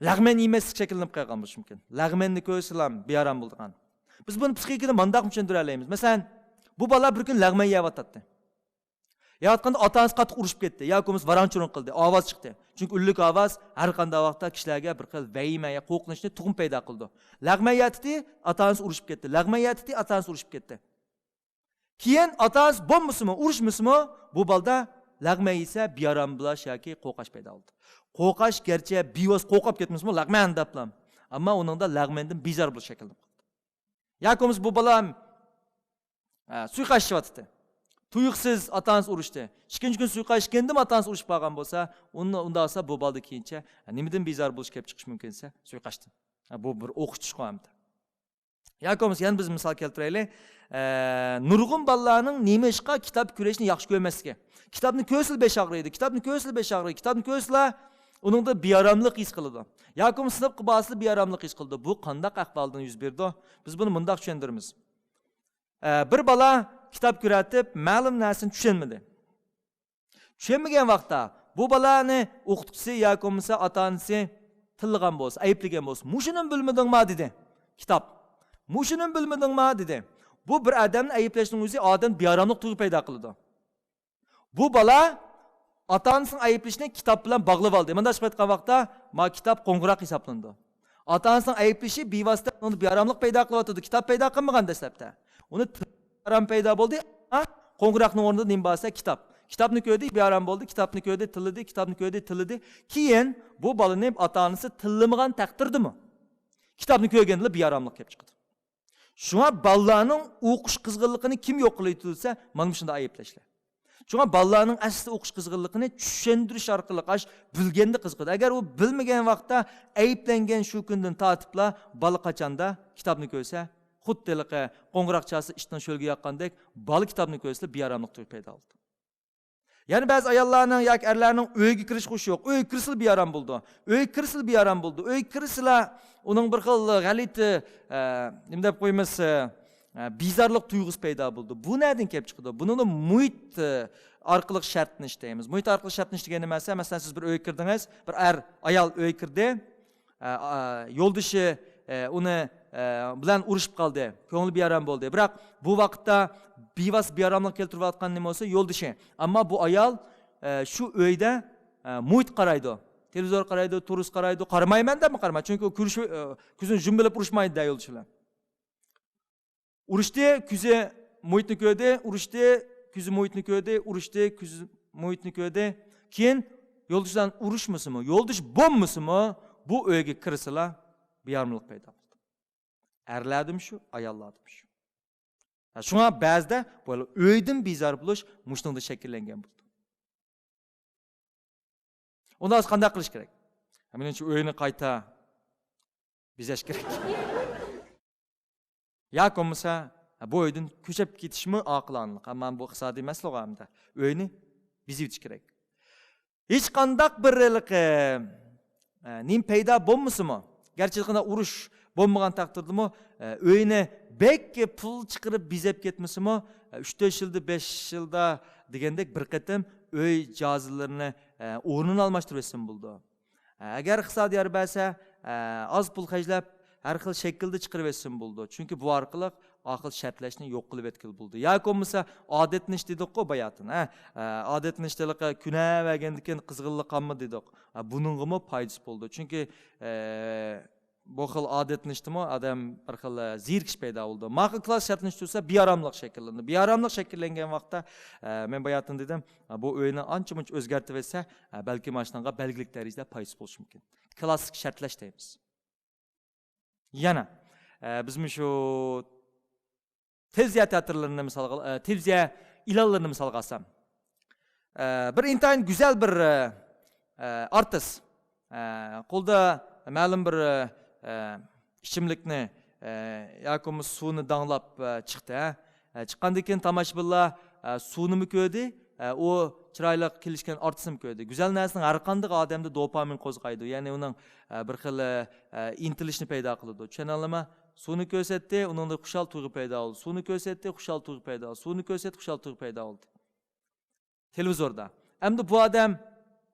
لەغمەن يېمەسلىك شەكىللىنىپ قالغان بولۇشى مۇمكىن. لەغمەننى كۆرسىلا بىئارام بولىدىغان. بىز بۇنى پسىخىكىدا مۇنداقمۇ چۈشەندۈرەلەيمىز. مەسىلەن، بۇ بالا بىر كۈنى لەغمەن يەۋاتاتتى. ياتقاندا ئاتا ئانىسى قاتتىق ئۇرۇشۇپ كەتتى ياكى بولمىسا ۋاراڭ چۇرۇڭ قىلدى، ئاۋاز چىقتى. چۈنكى ئۈنلۈك ئاۋاز ھەر قانداق ۋاقىتتا كىشىلەرگە بىر خىل ۋەھىمە يا قورقۇنچنى، تۇغما پەيدا قىلىدۇ. لەغمەن ياتتى، ئاتا ئانىسى ئۇرۇشۇپ كەتتى. لەغمەن ياتتى، ئاتا ئانىسى ئۇرۇشۇپ كەتتى. كېيىن ئاتا ئانىسى بولمىسىمۇ، ئۇرۇشمىسىمۇ، بۇ بالىدا لەغمەن يېسە بىئارام بولاش ياكى قورقاش پەيدا بولىدۇ. قورقاش گەرچە بىۋاسىتە قورقۇپ كەتمىسىمۇ، لەغمەن دەپلا، ئەمما ئۇنىڭدا لەغمەندىن بىزار بولۇش شەكىللىنىپ قالىدۇ. ياكى بولمىسا بۇ بالا، ئە، سۇيىقەست ئىچىۋاتىدۇ. تۇيۇقسىز ئاتا ئانىسى ئۇرۇشتى. ئىككىنچى كۈن سۇيىقەست ئىچكەندىمۇ ئاتا ئانىسى ئۇرۇشۇپ قالغان بولسا، ئۇندا، ئۇنداق بولسا بۇ بالىدا كېيىنچە، ئە، نېمىدىن بىزار بولۇش كېلىپ چىقىشى مۇمكىن دېسە، سۇيىقەستتىن. ئە، بۇ بىر ئوخشىتىشقۇ ئەمدى. ياكى بولمىسا يەنە بىز مىسال كەلتۈرەيلى. ئە، نۇرغۇن بالىلارنىڭ نېمە ئىشقا كىتاب كۆرۈشنى ياخشى كۆرمەسلىكى. كىتابنى كۆرسىلا بېشى ئاغرىيدۇ، كىتابنى كۆرسىلا بېشى ئاغرىيدۇ، كىتابنى كۆرسىلا ئۇنىڭدا بىئاراملىق ھېس قىلىدۇ. ياكى بولمىسا سىنىپقا بارسىلا بىئاراملىق ھېس قىلىدۇ. بۇ قانداق ئەھۋالدىن يۈز بېرىدۇ؟ بىز بۇنى مۇنداق چۈشەندۈرىمىز. ئە، بىر بالا كىتاب كۆرۈۋېتىپ، مەلۇم نەرسىنى چۈشەنمىدى. چۈشەنمىگەن ۋاقىتتا بۇ بالانى ئوقۇتقۇچىسى ياكى بولمىسا ئاتا ئانىسى تىللىغان بولسا، ئەيىبلىگەن بولسا، مۇشۇنىمۇ بىلمىدىڭما دېدى. كىتاب. مۇشۇنىمۇ بىلمىدىڭما دېدى. بۇ بىر ئادەمنى ئەيىبلەشنىڭ ئۆزى ئادەمدە بىئاراملىق تۇيغۇ پەيدا قىلىدۇ. بۇ بالا ئاتا ئانىسىنىڭ ئەيىبلىشىنى كىتاب بىلەن باغلىۋالدى. مۇنداق ئېيتقان ۋاقىتتا، ما كىتاب قوڭغۇراق ھېسابلىنىدۇ. ئاتا ئانىسىنىڭ ئەيىبلىشى بىۋاسىتە ئۇنىڭدا بىئاراملىق پەيدا قىلىۋاتىدۇ. كىتاب پەيدا قىلمىغان دەسلەپتە. ئۇنى تىل-، ئارام پەيدا بولدى. ئەمما قوڭغۇراقنىڭ ئورنىدا نېمە بار دېسە، كىتاب. كىتابنى كۆردى، بىئارام بولدى. كىتابنى كۆردى، تىللىدى. كىتابنى كۆردى، تىللىدى. كېيىن بۇ بالىنى ئاتا ئانىسى تىللىمىغان تەقدىردىمۇ، كىتابنى كۆرگەندىلا بىئاراملىق كېلىپ چىقىدۇ. شۇڭا بالىلارنىڭ ئوقۇش قىزغىنلىقىنى كىم يوق قىلىۋېتىدۇ دېسە، مانا مۇشۇنداق ئەيىبلەشلەر. شۇڭا بالىلارنىڭ ئەسلى ئوقۇش قىزغىنلىقىنى چۈشەندۈرۈش ئارقىلىق، ئاش بىلگەندە قىزىقىدۇ. ئەگەر ئۇ بىلمىگەن ۋاقىتتا ئەيىبلەنگەن شۇ كۈندىن تارتىپلا بالا قاچاندا كىتابنى كۆرسە، خۇددى ھېلىقى قوڭغۇراق چالسا ئىتنىڭ شۆلگە ياققاندەك، بالا كىتابنى كۆرسىلا بىئاراملىق تۇيغۇ پەيدا بولىدۇ. يەنە بەزى ئاياللارنىڭ ياكى ئەرلەرنىڭ ئۆيگە كىرىش خۇشى يوق. ئۆيگە كىرسىلا بىئارام بولىدۇ. ئۆيگە كىرسىلا بىئارام بولىدۇ. ئۆيگە كىرسىلا ئۇنىڭ بىر خىل غەلىتە، ئە، نېمە دەپ قويىمىز، ئە، بىزارلىق تۇيغۇسى پەيدا بولىدۇ. بۇ نەدىن كېلىپ چىقىدۇ؟ بۇنىمۇ مۇھىت، ئە، ئارقىلىق شەرتلىنىش دەيمىز. مۇھىت ئارقىلىق شەرتلىنىش دېگەن نېمە دېسە، مەسىلەن، سىز بىر ئۆيگە كىردىڭىز، بىر ئەر، ئايال ئۆيگە كىردى. ئە، ئا، يولدىشى، ئە، ئۇنى، ئە، بىلەن ئۇرۇشۇپ قالدى. كۆڭلى بىئارام بولدى. بىراق بۇ ۋاقىتتا بىۋاسىتە بىئاراملىق كەلتۈرۈۋاتقان نېمە بولسا، يولدىشى. ئەمما بۇ ئايال، ئە، شۇ ئۆيدە، ئە، مۇھىت قارايدۇ. تېلېۋىزور قارايدۇ، تورۇس قارايدۇ. قارىمايمەن دەپمۇ قارىمايدۇ. چۈنكى ئۇ كۆرۈشۈ-، ئە، كۆزىنى يۇمۇۋېلىپ ئۇرۇشمايدۇ-دە يولدىشى بىلەن. ئۇرۇشتى، كۆزى مۇھىتنى كۆردى، ئۇرۇشتى، كۆزى مۇھىتنى كۆردى، ئۇرۇشتى، كۆزى مۇھىتنى كۆردى. كېيىن يولدىشى بىلەن ئۇرۇشمىسىمۇ، يولدىشى بولمىسىمۇ، بۇ ئۆيگە كىرسىلا بىئاراملىق پەيدا بولىدۇ. ئەرلەردىمۇ شۇ، ئاياللاردىمۇ شۇ. ھە، شۇڭا بەزىدە بۇ ئۆيدىن بىزار بولۇش مۇشۇنىڭدا شەكىللەنگەن بولىدۇ. ئۇندا ھازىر قانداق قىلىش كېرەك؟ مېنىڭچە ئۆينى قايتا بېزەش كېرەك. ياكى بولمىسا، بۇ ئۆيدىن كۆچۈپ كېتىشمۇ ئاقىلانىلىق. ئەمما بۇ ئىقتىسادىي مەسىلە ئۇ ئەمدى. ئۆينى بېزىۋېتىش كېرەك. ھېچقانداق بىر ھېلىقى، ئە، نېمە پەيدا بولمىسىمۇ، گەرچە ھېچقانداق ئۇرۇش بولمىغان تەقدىردىمۇ، ئە، ئۆينى بەك پۇل چىقىرىپ بېزەپ كەتمىسىمۇ، ئە، ئۈچ تۆت يىلدا، بەش يىلدا دېگەندەك بىر قېتىم ئۆي جاھازلىرىنى، ئە، ئورنىنى ئالماشتۇرۇۋەتسىمۇ بولىدۇ. ئە، ئەگەر ئىقتىسادىي يار بەرسە، ئە، ئاز پۇل خەجلەپ، ھەر خىل شەكىلدە چىقىرىۋەتسىمۇ بولىدۇ. چۈنكى بۇ ئارقىلىق ئاقىل شەرتلەشنى يوق قىلىۋەتكىلى بولىدۇ. ياكى بولمىسا ئادەتلىنىش دېدۇققۇ باياتىن، ھە؟ ئە، ئادەتلىنىش ھېلىقى كۈنەۋەرگەندىن كېيىن قىزغىنلىق قالمىدى دېدۇق. ئە، بۇنىڭغىمۇ پايدىسى بولىدۇ. چۈنكى، ئە، بۇ خىل ئادەتلىنىشتىمۇ ئادەم بىر خىل، ئە، زېرىكىش پەيدا بولىدۇ. ماقۇل كىلاس شەرتلىنىش تۇرسا بىئاراملىق شەكىللىنىدۇ. بىئاراملىق شەكىللەنگەن ۋاقىتتا، ئە، مەن باياتىن دېدىم، ئە، بۇ ئۆينى ئانچە-مۇنچە ئۆزگەرتىۋەتسە، ئە، بەلكىم ئاشۇنىڭغا بەلگىلىك دەرىجىدە پايدىسى بولۇشى مۇمكىن. كلاسسىك شەرتلەش دەيمىز. يەنە، ئە، بىزمۇ شۇ تېلېۋىزىيە تىياتىرلىرىنى مىسالغا، ئە، تېلېۋىزىيە ئېلانلىرىنى مىسالغا ئالسام، ئە، بىر ئىنتايىن گۈزەل بىر، ئە، ئە، ئارتىس، ئە، قولىدا مەلۇم بىر، ئە، ئىچىملىكنى، ئە، ياكى بولمىسا سۇنى داڭلاپ، ئە، چىقتى، ھە. ئە، چىققاندىن كېيىن تاماشىبىنلار، ئە، سۇنىمۇ كۆردى، ئە، ئۇ چىرايلىق كېلىشكەن ئارتىسنىمۇ كۆردى. گۈزەل نەرسىنىڭ ھەر قاندىق ئادەمدە دوپامىن قوزغايدۇ. يەنى ئۇنىڭ، ئە، بىر خىل، ئە، ئىنتىلىشنى پەيدا قىلىدۇ. چۈشەنەلەيمەن؟ سۇنى كۆرسەتتى، ئۇنىڭدا خۇشال تۇيغۇ پەيدا بولدى. سۇنى كۆرسەتتى، خۇشال تۇيغۇ پەيدا بولدى. سۇنى كۆرسەتتى، خۇشال تۇيغۇ پەيدا بولدى. تېلېۋىزوردا. ئەمدى بۇ ئادەم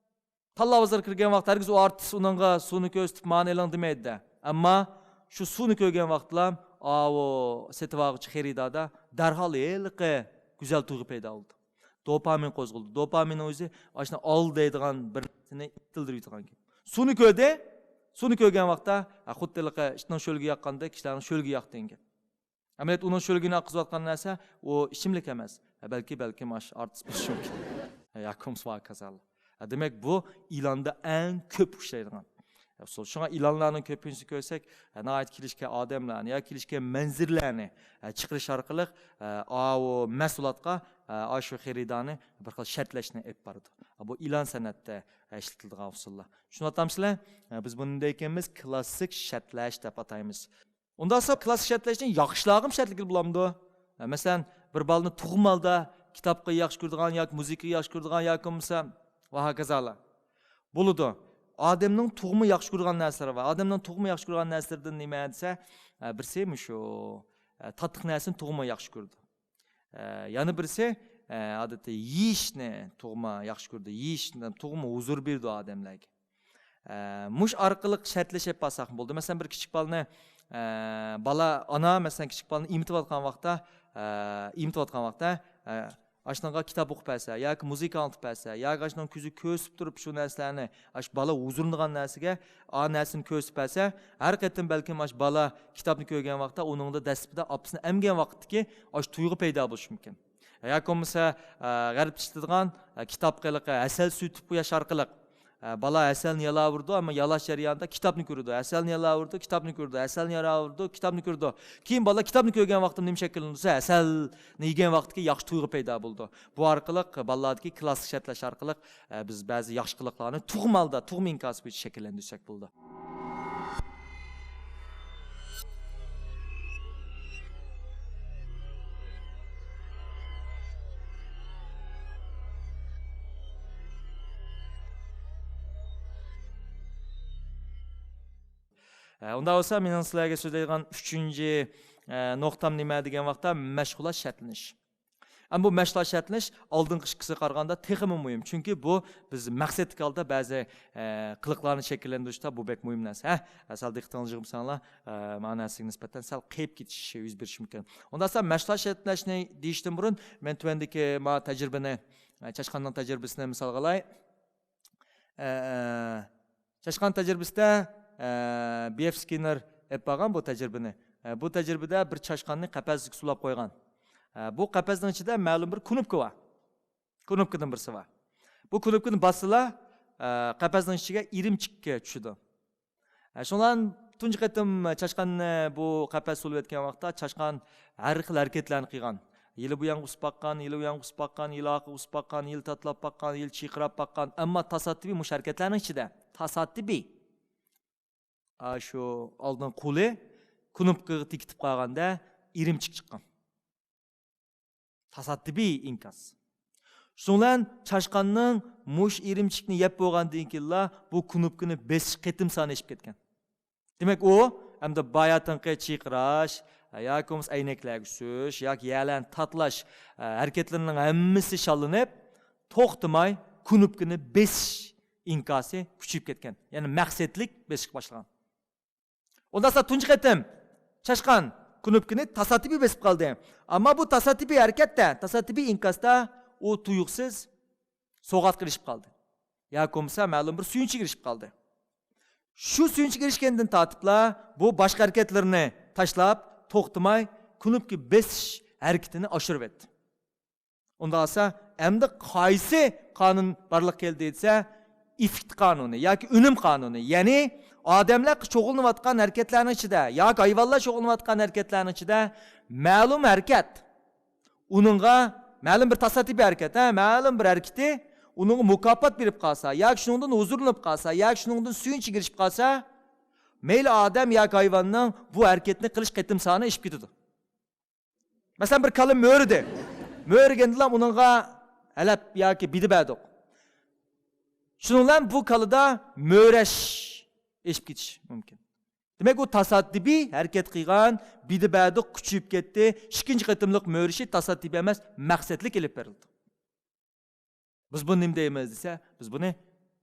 تاللا بازارغا كىرگەن ۋاقىت ھەرگىز ئۇ ئارتىس ئۇنىڭغا سۇنى كۆرسىتىپ، مانا ئېلىڭ دېمەيدۇ-دە. ئەمما شۇ سۇنى كۆرگەن ۋاقىتلا ئاۋۇ سېتىۋالغۇچى خېرىداردا دەرھال ھېلىقى گۈزەل تۇيغۇ پەيدا بولىدۇ. دوپامىن قوزغىلىدۇ. دوپامىننىڭ ئۆزى ئاشۇنى ئال دەيدىغان بىر نەرسىنى ئىتتىلدۈرۈۋېتىدىغان گەپ. سۇنى كۆردى. سۇنى كۆرگەن ۋاقىتتا، ھە، خۇددى ھېلىقى ئىتنىڭ شۆلگە ياققاندەك كىشىلەرنىڭ شۆلگە ياقتى دېگەن گەپ. ئەمەلىيەتتە ئۇنىڭ شۆلگىنى ئاققۇزۇۋاتقان نەرسە ئۇ ئىچىملىك ئەمەس. ھە، بەلكى، بەلكىم ئاش ئارتىس بولۇشى مۇمكىن. ھە، ياكى بولمىسا ۋاكازاللا. ھە، دېمەك، بۇ ئىلاندا ئەڭ كۆپ ئۇچرايدىغان ئۇسۇل. شۇڭا ئىلانلارنىڭ كۆپىنچىسىنى كۆرسەك، ھە، ناھايىتى كېلىشكەن ئادەملەرنى يا كېلىشكەن مەنزىرىلەرنى، ھە، چىقىرىش ئارقىلىق، ھە، ئاۋۇ مەھسۇلاتقا، ھە، ئاشۇ خېرىدارنى بىر خىل شەرتلەشنى ئېلىپ بارىدۇ. ھە، بۇ ئىلان سەنئەتتە، ھە، ئىشلىتىلىدىغان ئۇسۇللار. چۈشىنىۋاتامسىلەر؟ ھە، بىز بۇنى دەيكەنمىز كلاسسىك شەرتلەش دەپ ئاتايمىز. ئۇنداقسا كلاسسىك شەرتلەشنى ياخشىلارغىمۇ شەرتلىگىلى بولامدۇ؟ مە-، مەسىلەن، بىر بالىنى تۇغما ھالدا كىتابقا ياخشى كۆرىدىغان ياكى مۇزىكىغا ياخشى كۆرىدىغان ياكى بولمىسا ۋە ھاكازالار. بولىدۇ. ئادەمنىڭ تۇغما ياخشى كۆرىدىغان نەرسىلىرى بار. ئادەمنىڭ تۇغما ياخشى كۆرىدىغان نەرسىلىرىدىن نېمە دېسە، ئە، بىرسى مۇشۇ، ئە، تاتلىق نەرسىنى تۇغما ياخشى كۆرىدۇ. ئە، يەنە بىرسى، ئە، ئادەتتە يېيىشنى تۇغما ياخشى كۆرىدۇ. يېيىشنى تۇغما ھۇزۇر بېرىدۇ ئادەملەرگە. ئە، مۇشۇ ئارقىلىق شەرتلىشىپ بارساقمۇ بولىدۇ. مەسىلەن، بىر كىچىك بالىنى، ئە، بالا، ئانا، مەسىلەن، كىچىك بالىنى ئېمىتىۋاتقان ۋاقىتتا، ئە، ئېمىتىۋاتقان ۋاقىتتا، ئە، ئاشۇنىڭغا كىتاب ئوقۇپ بەرسە ياكى مۇزىكا ئاڭلىتىپ بەرسە ياكى ئاشۇنىڭ كۆزى كۆرسىتىپ تۇرۇپ شۇ نەرسىلەرنى، ئاشۇ بالا ھۇزۇرلىنىدىغان نەرسىگە ئا نەرسىنى كۆرسىتىپ بەرسە، ھەر قېتىم بەلكىم ئاشۇ بالا كىتابنى كۆرگەن ۋاقىتتا ئۇنىڭدا دەسلىپىدە ئاپىسىنى ئەمگەن ۋاقىتتىكى ئاشۇ تۇيغۇ پەيدا بولۇشى مۇمكىن. ياكى بولمىسا، ئە، غەربتە ئىشلىتىدىغان، ئە، كىتابقا ھېلىقى ھەسەل سۈرتۈپ قويۇش ئارقىلىق، ئە، بالا ھەسەلنى يالاۋۇرىدۇ، ئەمما يالاش جەريانىدا كىتابنى كۆرىدۇ. ھەسەلنى يالاۋۇرىدۇ، كىتابنى كۆرىدۇ. ھەسەلنى يالاۋۇرىدۇ، كىتابنى كۆرىدۇ. كېيىن بالا كىتابنى كۆرگەن ۋاقتىدا نېمە شەكىللىنىدۇ دېسە، ھەسەلنى يېگەن ۋاقتىدىكى ياخشى تۇيغۇ پەيدا بولىدۇ. بۇ ئارقىلىق بالىلاردىكى كلاسسىك شەرتلەش ئارقىلىق، ئە، بىز بەزى ياخشى قىلىقلارنى تۇغما ھالدا، تۇغما ئىنكاسى بويىچە شەكىللەندۈرسەك بولىدۇ. ئە، ئۇنداق بولسا، مېنىڭ سىلەرگە سۆزلەيدىغان ئۈچىنچى، ئە، نۇقتام نېمە دېگەن ۋاقىتتا، مەشغۇلات شەرتلىنىش. ئەمما بۇ مەشغۇلات شەرتلىنىش ئالدىنقى ئىككىسىگە قارىغاندا تېخىمۇ مۇھىم. چۈنكى بۇ بىز مەقسەتلىك ھالدا بەزى، ئە، قىلىقلارنى شەكىللەندۈرۈشتە بۇ بەك مۇھىم نەرسە. ھە، سەل دىققىتىڭلارنى يىغمىساڭلار، ئە، مانا نەرسىگە نىسبەتەن سەل قېيىپ كېتىش يۈز بېرىشى مۇمكىن. ئۇنداقتا مەشغۇلات شەرتلەشنى دېيىشتىن بۇرۇن مەن تۆۋەندىكى ما تەجرىبىنى، ئە، چاشقاننىڭ تەجرىبىسىنى مىسالغا ئالاي. ئە، چاشقان تەجرىبىسىدە، ئە، بى ئېف سكىننېر ئېلىپ بارغان بۇ تەجرىبىنى. ئە، بۇ تەجرىبىدە بىر چاشقاننى قەپەسكە سولاپ قويغان. ئە، بۇ قەپەسنىڭ ئىچىدە مەلۇم بىر كۇنۇپكا بار. كۇنۇپكىدىن بىرسى بار. بۇ كۇنۇپكىنى باسسىلا، ئە، قەپەسنىڭ ئىچىگە ئىرىمچىك چۈشىدۇ. ئە، شۇڭلار تۇنجى قېتىم چاشقاننى بۇ قەپەس سولىۋەتكەن ۋاقىتتا چاشقان ھەر خىل ھەرىكەتلەرنى قىلغان. يىلى بۇ يانغا ئۇسۇپ باققان، يىلى ئۇ يانغا ئۇسۇپ باققان، يىلى ئارقىغا ئۇسۇپ باققان، يىلى تاتىلاپ باققان، يىلى چىرقىراپ باققان. ئەمما تاسادىپىي مۇشۇ ھەرىكەتلەرنىڭ ئىچىدە، تاسادىپىي، ئاشۇ ئالدىن قولى كۇنۇپكىغا تېگىتىپ قالغاندا ئىرىمچىك چىققان. تاسادىپىي ئىنكاس. شۇنىڭ بىلەن چاشقاننىڭ مۇشۇ ئىرىمچىكنى يەپ بولغاندىن كېيىنلا بۇ كۇنۇپكىنى بېسىش قېتىم سانى ئېشىپ كەتكەن. دېمەك، ئۇ ئەمدى باياتىنقى چىرقىراش، ياكى بولمىسا ئەينەكلەرگە سۈرۈش، ياكى يەلەرنى تاتىلاش، ھەرىكەتلىرىنىڭ ھەممىسى شاللىنىپ، توختىماي كۇنۇپكىنى بېسىش ئىنكاسى كۈچىيىپ كەتكەن. يەنى مەقسەتلىك بېسىشقا باشلىغان. ئۇنداقتا تۇنجى قېتىم چاشقان كۇنۇپكىنى تاسادىپىي بېسىپ قالدى. ئەمما بۇ تاسادىپىي ھەرىكەتتە، تاسادىپىي ئىنكاستا ئۇ تۇيۇقسىز سوغاتقا ئېرىشىپ قالدى. ياكى بولمىسا مەلۇم بىر سۆيۈنچكە ئېرىشىپ قالدى. شۇ سۆيۈنچكە ئېرىشكەندىن تارتىپلا بۇ باشقا ھەرىكەتلىرىنى تاشلاپ، توختىماي كۇنۇپكا بېسىش ھەرىكىتىنى ئاشۇرۇۋەتتى. ئۇنداق بولسا، ئەمدى قايسى قانۇن بارلىققا كەلدى دېسە، ئېففېكت قانۇنى ياكى ئۈنۈم قانۇنى. يەنى ئادەملەر شۇغۇللىنىۋاتقان ھەرىكەتلەرنىڭ ئىچىدە ياكى ھايۋانلار شۇغۇللىنىۋاتقان ھەرىكەتلەرنىڭ ئىچىدە مەلۇم ھەرىكەت، ئۇنىڭغا مەلۇم بىر تاسادىپىي ھەرىكەت، ھە، مەلۇم بىر ھەرىكىتى ئۇنىڭغا مۇكاپات بېرىپ قالسا ياكى شۇنىڭدىن ھۇزۇرلىنىپ قالسا ياكى شۇنىڭدىن سۆيۈنچكە ئېرىشىپ قالسا، مەيلى ئادەم ياكى ھايۋاننىڭ بۇ ھەرىكەتنى قىلىش قېتىم سانى ئېشىپ كېتىدۇ. مەسىلەن، بىر كالا مۆرىدى. مۆرىگەندىلا ئۇنىڭغا ھەلەپ ياكى بىدە بەردۇق. شۇنىڭ بىلەن بۇ كالىدا مۆرەش ئېشىپ كېتىشى مۇمكىن. دېمەك، ئۇ تاسادىپىي ھەرىكەت قىلغان، بىدە بەردۇق، كۈچىيىپ كەتتى. ئىككىنچى قېتىملىق مۆرىشى تاسادىپىي ئەمەس، مەقسەتلىك ئېلىپ بېرىلدى. بىز بۇنى نېمە دەيمىز دېسە، بىز بۇنى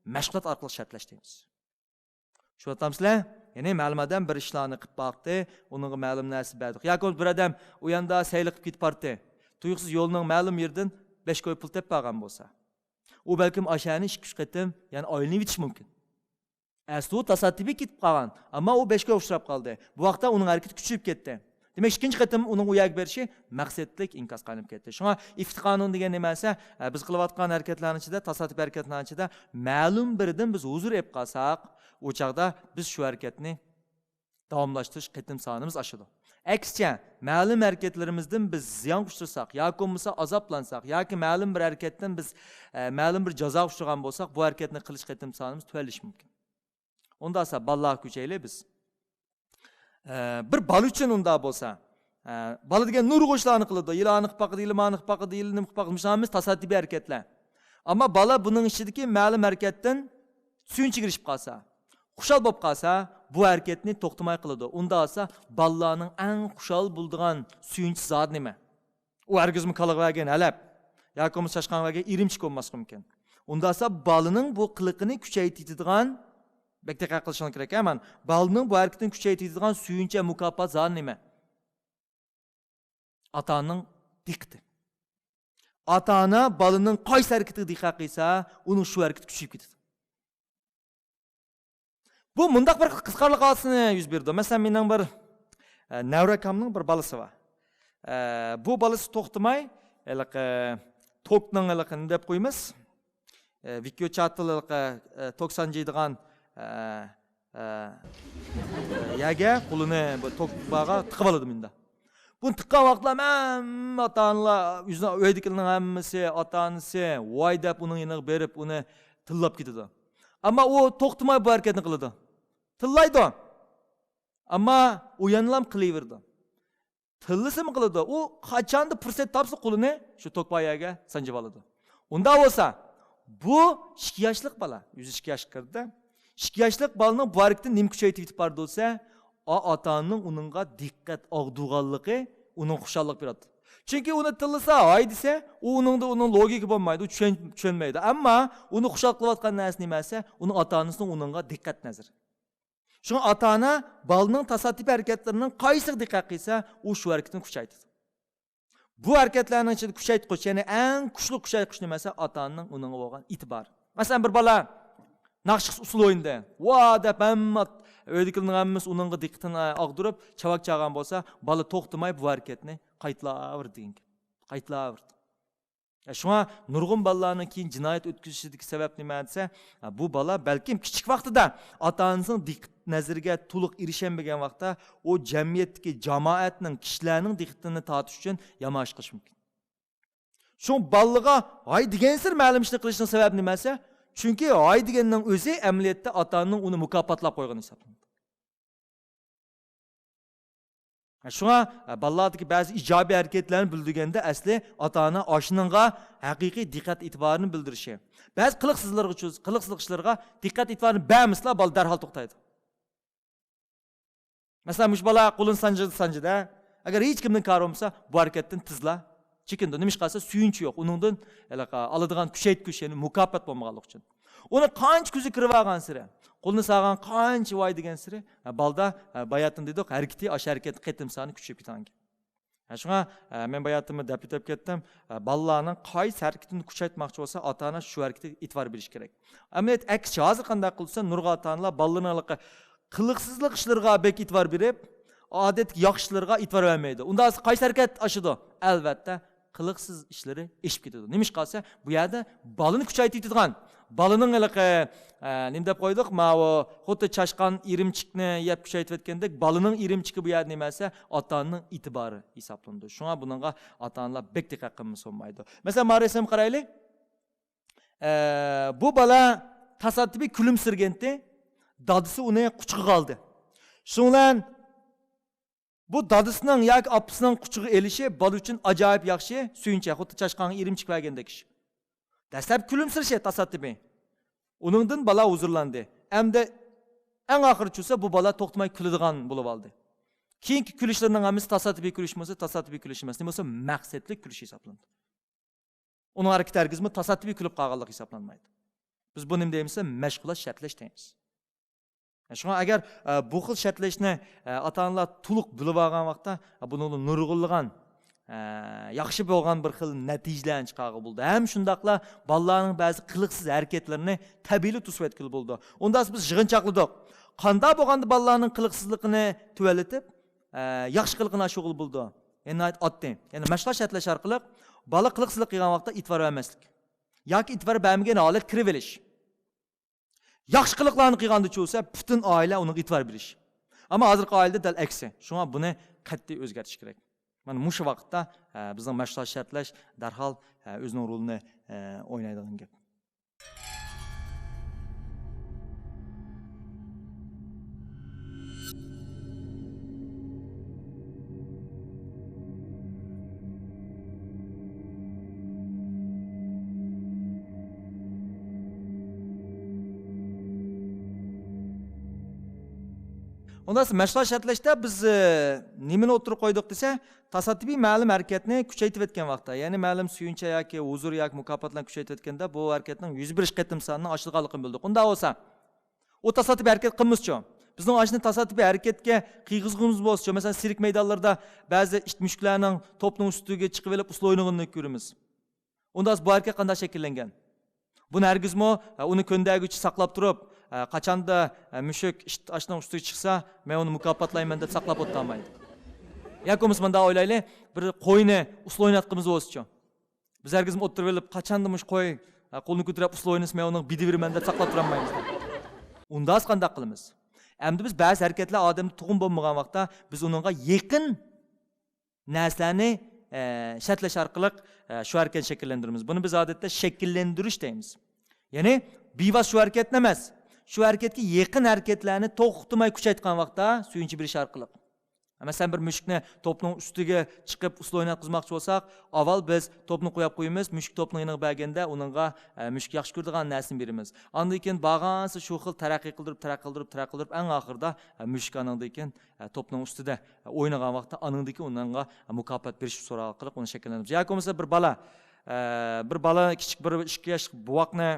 مەشغۇلات ئارقىلىق شەرتلەش دەيمىز. چۈشىنىۋاتامسىلەر؟ يەنى مەلۇم ئادەم بىر ئىشلارنى قىلىپ باقتى، ئۇنىڭغا مەلۇم نەرسە بەردۇق. ياكى بولمىسا بىر ئادەم ئۇ ياندا سەيلە قىلىپ كېتىپ بارتتى. تۇيۇقسىز يولنىڭ مەلۇم يېرىدىن بەش كوي پۇل تېپىپ ئالغان بولسا، ئۇ بەلكىم ئاشۇ يەرنى ئىككى ئۈچ قېتىم، يەنى ئايلىنىۋېتىشى مۇمكىن. ئەسلى ئۇ تاسادىپىي كېتىپ قالغان، ئەمما ئۇ بەش كويغا ئۇچراپ قالدى. بۇ ۋاقىتتا ئۇنىڭ ھەرىكىتى كۈچىيىپ كەتتى. دېمەك، ئىككىنچى قېتىم ئۇنىڭ ئۇ يەرگە بېرىشى مەقسەتلىك ئىنكاسقا ئايلىنىپ كەتتى. شۇڭا ئىفت قانۇن دېگەن نېمە دېسە، ئە، بىز قىلىۋاتقان ھەرىكەتلەرنىڭ ئىچىدە، تاسادىپىي ھەرىكەتلەرنىڭ ئىچىدە مەلۇم بىرىدىن بىز ھۇزۇر ئېلىپ قالساق، ئۇ چاغدا بىز شۇ ھەرىكەتنى داۋاملاشتۇرۇش قېتىم سانىمىز ئاشىدۇ. ئەكسىچە، مەلۇم ھەرىكەتلىرىمىزدىن بىز زىيانغا ئۇچرىساق ياكى بولمىسا ئازابلانساق ياكى مەلۇم بىر ھەرىكەتتىن بىز، ئە، مەلۇم بىر جازاغا ئۇچرىغان بولساق، بۇ ھەرىكەتنى قىلىش قېتىم سانىمىز تۆۋەنلىشى مۇمكىن. ئۇنداق بولسا بالىلارغا كۈچەيلى بىز. ئە، بىر بالا ئۈچۈن ئۇنداق بولسا، ئە، بالا دېگەن نۇرغۇن ئىشلارنى قىلىدۇ. يىلاننى قىلىپ باقىدۇ، يىلماننى قىلىپ باقىدۇ، يىلىننى قىلىپ باقىدۇ. مۇشۇلار ھەممىسى تاسادىپىي ھەرىكەتلەر. ئەمما بالا بۇنىڭ ئىچىدىكى مەلۇم ھەرىكەتتىن سۆيۈنچىگە ئېرىشىپ قالسا، خۇشال بولۇپ قالسا، بۇ ھەرىكەتنى توختىماي قىلىدۇ. ئۇنداق بولسا بالىلارنىڭ ئەڭ خۇشال بولىدىغان سۆيۈنچى زادى نېمە؟ ئۇ ھەرگىزمۇ كالىغا بەرگەن ھەلەپ ياكى بولمىسا چاشقانغا بەرگەن ئىرىمچىك بولماسلىقى مۇمكىن. ئۇنداق بولسا بالىنىڭ بۇ قىلىقىنى كۈچەيتىدىغان، بەك دىققەت قىلىشىڭ كېرەك ھە، مانا. بالىنىڭ بۇ ھەرىكىتىنى كۈچەيتىدىغان سۆيۈنچى، مۇكاپات زادى نېمە؟ ئاتا-ئانىنىڭ دىققىتى. ئاتا-ئانا بالىنىڭ قايسى ھەرىكىتىگە دىققەت قىلسا، ئۇنىڭ شۇ ھەرىكىتى كۈچىيىپ كېتىدۇ. بۇ مۇنداق بىر قىزىقارلىق ھادىسىنى يۈز بېرىدۇ. مەسىلەن، مېنىڭ بىر، ئە، نەۋرە ئاكامنىڭ بىر بالىسى بار. ئە، بۇ بالىسى توختىماي، ھېلىقى توكنىڭ ھېلىقى نېمە دەپ قويىمىز؟ ئە، ۋىكيو چاتىل ھېلىقى، ئە، توك سانجىيدىغان، ئە، ئە، يەرگە قولىنى بۇ توك بارغا تىقىۋالىدۇ مۇنداق. بۇنى تىققان ۋاقىتلار ھەممە ئاتا-ئانىلار، ئۆزىنىڭ ئۆيدىكىلەرنىڭ ھەممىسى، ئاتا-ئانىسى ۋاي دەپ ئۇنىڭ يېنىغا بېرىپ، ئۇنى تىللاپ كېتىدۇ. ئەمما ئۇ توختىماي بۇ ھەرىكەتنى قىلىدۇ. تىللايدۇ. ئەمما ئۇ يەنىلا قىلىۋېرىدۇ. تىللىسىمۇ قىلىدۇ. ئۇ قاچاندا پۇرسەت تاپسا قولىنى شۇ توك بار يەرگە سانجىۋالىدۇ. ئۇنداق بولسا، بۇ ئىككى ياشلىق بالا، ئۆزى ئىككى ياشقا كىردى. ئىككى ياشلىق بالىنىڭ بۇ ھەرىكىتىنى نېمە كۈچەيتىۋېتىپ بارىدۇ دېسە، ئا-، ئاتا-ئانىنىڭ ئۇنىڭغا دىققەت ئاغدۇرغانلىقى ئۇنىڭغا خۇشاللىق بېرىدۇ. چۈنكى ئۇنى تىللىسا، ھاي دېسە، ئۇ ئۇنىڭدا، ئۇنىڭ لوگىكا بولمايدۇ، چۈشەن-، چۈشەنمەيدۇ. ئەمما ئۇنى خۇشال قىلىۋاتقان نەرسە نېمە دېسە، ئۇنىڭ ئاتا-ئانىسىنىڭ ئۇنىڭغا دىققەت نەزىرى. شۇڭا ئاتا-ئانا بالىنىڭ تاسادىپىي ھەرىكەتلىرىنىڭ قايسىغا دىققەت قىلسا، ئۇ شۇ ھەرىكىتىنى كۈچەيتىدۇ. بۇ ھەرىكەتلەرنىڭ ئىچىدە كۈچەيتكۈچ، يەنى ئەڭ كۈچلۈك كۈچەيتكۈچ نېمە دېسە، ئاتا-ئانىنىڭ ئۇنىڭغا بولغان ئېتىبارى. مەسىلەن، بىر بالا ناخشا ئۇسسۇل ئوينىدى. ۋا دەپ ھەممە ئۆيدىكىلەرنىڭ ھەممىسى ئۇنىڭغا دىققىتىنى ئاغدۇرۇپ، چاۋاك چالغان بولسا، بالا توختىماي بۇ ھەرىكەتنى قايتىلاۋېرىدۇ دېگەن گەپ. قايتىلاۋېرىدۇ. شۇڭا نۇرغۇن بالىلارنىڭ كېيىن جىنايەت ئۆتكۈزۈشىدىكى سەۋەب نېمە دېسە، بۇ بالا بەلكىم كىچىك ۋاقتىدا ئاتا-ئانىسىنىڭ دىققەت نەزىرىگە تولۇق ئېرىشەلمىگەن ۋاقىتتا، ئۇ جەمئىيەتتىكى، جامائەتنىڭ، كىشىلەرنىڭ دىققىتىنى تارتىش ئۈچۈن يامان ئىش قىلىشى مۇمكىن. شۇڭا بالىغا ھاي دېگەنسېرى مەلۇم ئىشنى قىلىشنىڭ سەۋەبى نېمە دېسە، چۈنكى ھاي دېگەننىڭ ئۆزى ئەمەلىيەتتە ئاتا-ئانىنىڭ ئۇنى مۇكاپاتلاپ قويغىنى ھېسابلىنىدۇ. شۇڭا، ئە، بالىلاردىكى بەزى ئىجابىي ھەرىكەتلەرنى بىلدۈرگەندە، ئەسلى ئاتا-ئانا ئاشۇنىڭغا ھەقىقىي دىققەت ئېتىبارىنى بىلدۈرۈشى. بەزى قىلىقسىزلىرىغا، قىلىقسىزلىق ئىشلىرىغا دىققەت ئېتىبارىنى بەرمىسىلا، بالا دەرھال توختايدۇ. مەسىلەن، مۇشۇ بالا قولىنى سانجىدى، سانجىدى. ئەگەر ھېچ كىمنىڭ كارى بولمىسا، بۇ ھەرىكەتتىن تېزلا چېكىنىدۇ. نېمىشقا دېسە، سۆيۈنچى يوق. ئۇنىڭدىن ھېلىقى ئالىدىغان كۈچەيتكۈچ، يەنى مۇكاپات بولمىغانلىقى ئۈچۈن. ئۇنى قانچە كۆزى كىرىۋالغانسېرى، قولىنى سالغان قانچە ۋاي دېگەنسېرى، ھە، بالىدا، ھە، باياتىن دېدۇق، ھەرىكىتى، ئاشۇ ھەرىكەتنىڭ قېتىم سانى كۈچىيىپ كېتىدىكەن. ھە، شۇڭا، ھە، مەن باياتىنمۇ دەپ ئۆتۈپ كەتتىم. ھە، بالىلارنىڭ قايسى ھەرىكىتىنى كۈچەيتمەكچى بولسا، ئاتا-ئانا شۇ ھەرىكىتىگە ئېتىبار بېرىشى كېرەك. ئەمەلىيەتتە ئەكسىچە، ھازىر قانداق قىلسا، نۇرغۇن ئاتا-ئانىلار بالىلىرىنىڭ ھېلىقى قىلىقسىزلىق ئىشلىرىغا بەك ئېتىبار بېرىپ، ئادەتتىكى ياخشى ئىشلىرىغا ئېتىبار بەرمەيدۇ. ئۇنداق بولسا قايسى ھەرىكەت ئاشىدۇ؟ ئەلۋەتتە، قىلىقسىز ئىشلىرى ئېشىپ كېتىدۇ. نېمىشقا دېسە، بۇ يەردە بالىنى كۈچەيتىۋېتىدىغان، بالىنىڭ ھېلىقى، ئە، نېمە دەپ قويدۇق؟ ماۋۇ خۇددى چاشقان ئىرىمچىكنى يەپ كۈچەيتىۋەتكەندەك، بالىنىڭ ئىرىمچىكى بۇ يەردە نېمە دېسە، ئاتا-ئانىنىڭ ئېتىبارى ھېسابلىنىدۇ. شۇڭا بۇنىڭغا ئاتا-ئانىلار بەك دىققەت قىلمىسا بولمايدۇ. مەسىلەن، مانا رەسىمگە قارايلى. ئە، بۇ بالا تاسادىپىي كۈلۈمسىرىگەنتى، دادىسى ئۇنى قۇچىقىغا ئالدى. شۇنىڭ بىلەن بۇ دادىسىنىڭ ياكى ئاپىسىنىڭ قۇچىقىغا ئېلىشى بالا ئۈچۈن ئاجايىپ ياخشى سۆيۈنچ، خۇددى چاشقانغا ئىرىمچىك بەرگەندەك ئىش. دەسلەپ كۈلۈمسىرىشى تاسادىپىي. ئۇنىڭدىن بالا ھۇزۇرلاندى. ئەمدى ئەڭ ئاخىرىچۇسا بۇ بالا توختىماي كۈلىدىغان بولۇۋالدى. كېيىنكى كۈلۈشلىرىنىڭ ھەممىسى تاسادىپىي كۈلۈش بولسا، تاسادىپىي كۈلۈش ئەمەس، نېمە بولسا مەقسەتلىك كۈلۈش ھېسابلىنىدۇ. ئۇنىڭ ھەرىكىتى ھەرگىزمۇ تاسادىپىي كۈلۈپ قالغانلىق ھېسابلانمايدۇ. بىز بۇنى نېمە دەيمىز دېسە، مەشغۇلات شەرتلەش دەيمىز. شۇڭا ئەگەر، ئە، بۇ خىل شەرتلەشنى، ئە، ئاتا-ئانىلار تولۇق بىلىپ ئالغان ۋاقىتتا، ئە، بۇنىڭدا نۇرغۇنلىغان، ئە، ياخشى بولغان بىر خىل نەتىجىلەرنى چىقارغىلى بولىدۇ. ھەم شۇنداقلا بالىلارنىڭ بەزى قىلىقسىز ھەرىكەتلىرىنى تەبىئىيلا توسۇۋەتكىلى بولىدۇ. ئۇنداق بىز يىغىنچاقلىدۇق. قانداق بولغاندا بالىلارنىڭ قىلىقسىزلىقىنى تۆۋەنلىتىپ، ئە، ياخشى قىلىقىنى ئاشۇرغىلى بولىدۇ؟ يەنى ناھايىتى ئاددىي. يەنى مەشغۇلات شەرتلەش ئارقىلىق بالا قىلىقسىزلىق قىلغان ۋاقىتتا ئېتىبار بەرمەسلىك. ياكى ئېتىبار بەرمىگەن ھالەت كىرىۋېلىش. ياخشى قىلىقلارنى قىلغاندىچۇ بولسا، پۈتۈن ئائىلە ئۇنىڭغا ئېتىبار بېرىش. ئەمما ھازىرقى ئائىلىدە دەل ئەكسى. شۇڭا بۇنى قەتئىي ئۆزگەرتىش كېرەك. مانا مۇشۇ ۋاقىتتا، ئە، بىزنىڭ مەشغۇلات شەرتلەش دەرھال، ئە، ئۆزىنىڭ رولىنى، ئە، ئوينايدىغان گەپ. ئۇنداق مەشغۇلات شەرتلەشتە بىز، ئە، نېمىنى ئوتتۇرىغا قويدۇق دېسە، تاسادىپىي مەلۇم ھەرىكەتنى كۈچەيتىۋەتكەن ۋاقىتتا، يەنى مەلۇم سۆيۈنچە ياكى ھۇزۇر ياكى مۇكاپاتلارنى كۈچەيتىۋەتكەندە، بۇ ھەرىكەتنىڭ يۈز بېرىش قېتىم سانىنىڭ ئاشىدىغانلىقىنى بىلدۇق. ئۇنداق بولسا، ئۇ تاسادىپىي ھەرىكەت قىلمىسىچۇ؟ بىزنىڭ ئاشۇنى تاسادىپىي ھەرىكەتكە قىيغۇزغىنىمىز بولسىچۇ؟ مەسىلەن، سىرك مەيدانلىرىدا بەزى ئىت مۈشۈكلەرنىڭ توپنىڭ ئۈستىگە چىقىۋېلىپ ئۇسسۇل ئوينىغىنىنى كۆرىمىز. ئۇنداق بۇ ھەرىكەت قانداق شەكىللەنگەن؟ بۇنى ھەرگىزمۇ، ئە، ئۇنى كۆندەرگۈچى ساقلاپ تۇرۇپ، ئە، قاچاندا، ئە، مۈشۈك ئىت ئاشنىڭ ئۈستىگە چىقسا، مەن ئۇنى مۇكاپاتلايمەن دەپ ساقلاپ ئولتۇرالمايدۇ. ياكى بولمىسا مۇنداق ئويلايلى، بىر قوينى ئۇسسۇل ئويناتقىنىمىز بولسىچۇ؟ بىز ھەرگىزمۇ ئولتۇرۇۋېلىپ، قاچاندا مۇشۇ قوي، ئە، قولىنى كۆتۈرۈپ ئۇسسۇل ئوينىسا، مەن ئۇنىڭغا بېدىۋېرىمەن دەپ ساقلاپ تۇرالمايمىز. ئۇنداقسا قانداق قىلىمىز؟ ئەمدى بىز بەزى ھەرىكەتلەر ئادەمدە تۇغۇم بولمىغان ۋاقىتتا، بىز ئۇنىڭغا يېقىن نەرسىلەرنى، ئە، شەرتلەش ئارقىلىق، ئە، شۇ ھەرىكەتنى شەكىللەندۈرىمىز. بۇنى بىز ئادەتتە شەكىللەندۈرۈش دەيمىز. يەنى بىۋاسىتە شۇ ھەرىكەتنى ئەمەس، شۇ ھەرىكەتكە يېقىن ھەرىكەتلەرنى توختىماي كۈچەيتكەن ۋاقىتتا سۆيۈنچە بېرىش ئارقىلىق. مەسىلەن، بىر مۈشۈكنى توپنىڭ ئۈستىگە چىقىپ ئۇسسۇل ئويناتقۇزماقچى بولساق، ئاۋۋال بىز توپنى قويۇپ قويىمىز، مۈشۈك توپنىڭ يېنىغا بەرگەندە ئۇنىڭغا، ئە، مۈشۈك ياخشى كۆرىدىغان نەرسىنى بېرىمىز. ئاندىن كېيىن بارغانسېرى شۇ خىل تەرەققىي قىلدۇرۇپ، تەرەققىي قىلدۇرۇپ، تەرەققىي قىلدۇرۇپ، ئەڭ ئاخىرىدا، ئە، مۈشۈك ئانىڭدىن كېيىن ئە، توپنىڭ ئۈستىدە، ئە، ئوينىغان ۋاقىتتا ئانىڭدىكى ئۇنىڭغا مۇكاپات بېرىش ئۇسۇلى ئارقىلىق ئۇنى شەكىللەندۈرىمىز. ياكى بولمىسا بىر بالا، ئە، بىر بالا كىچىك بىر ئىككى ياشلىق بوۋاقنى،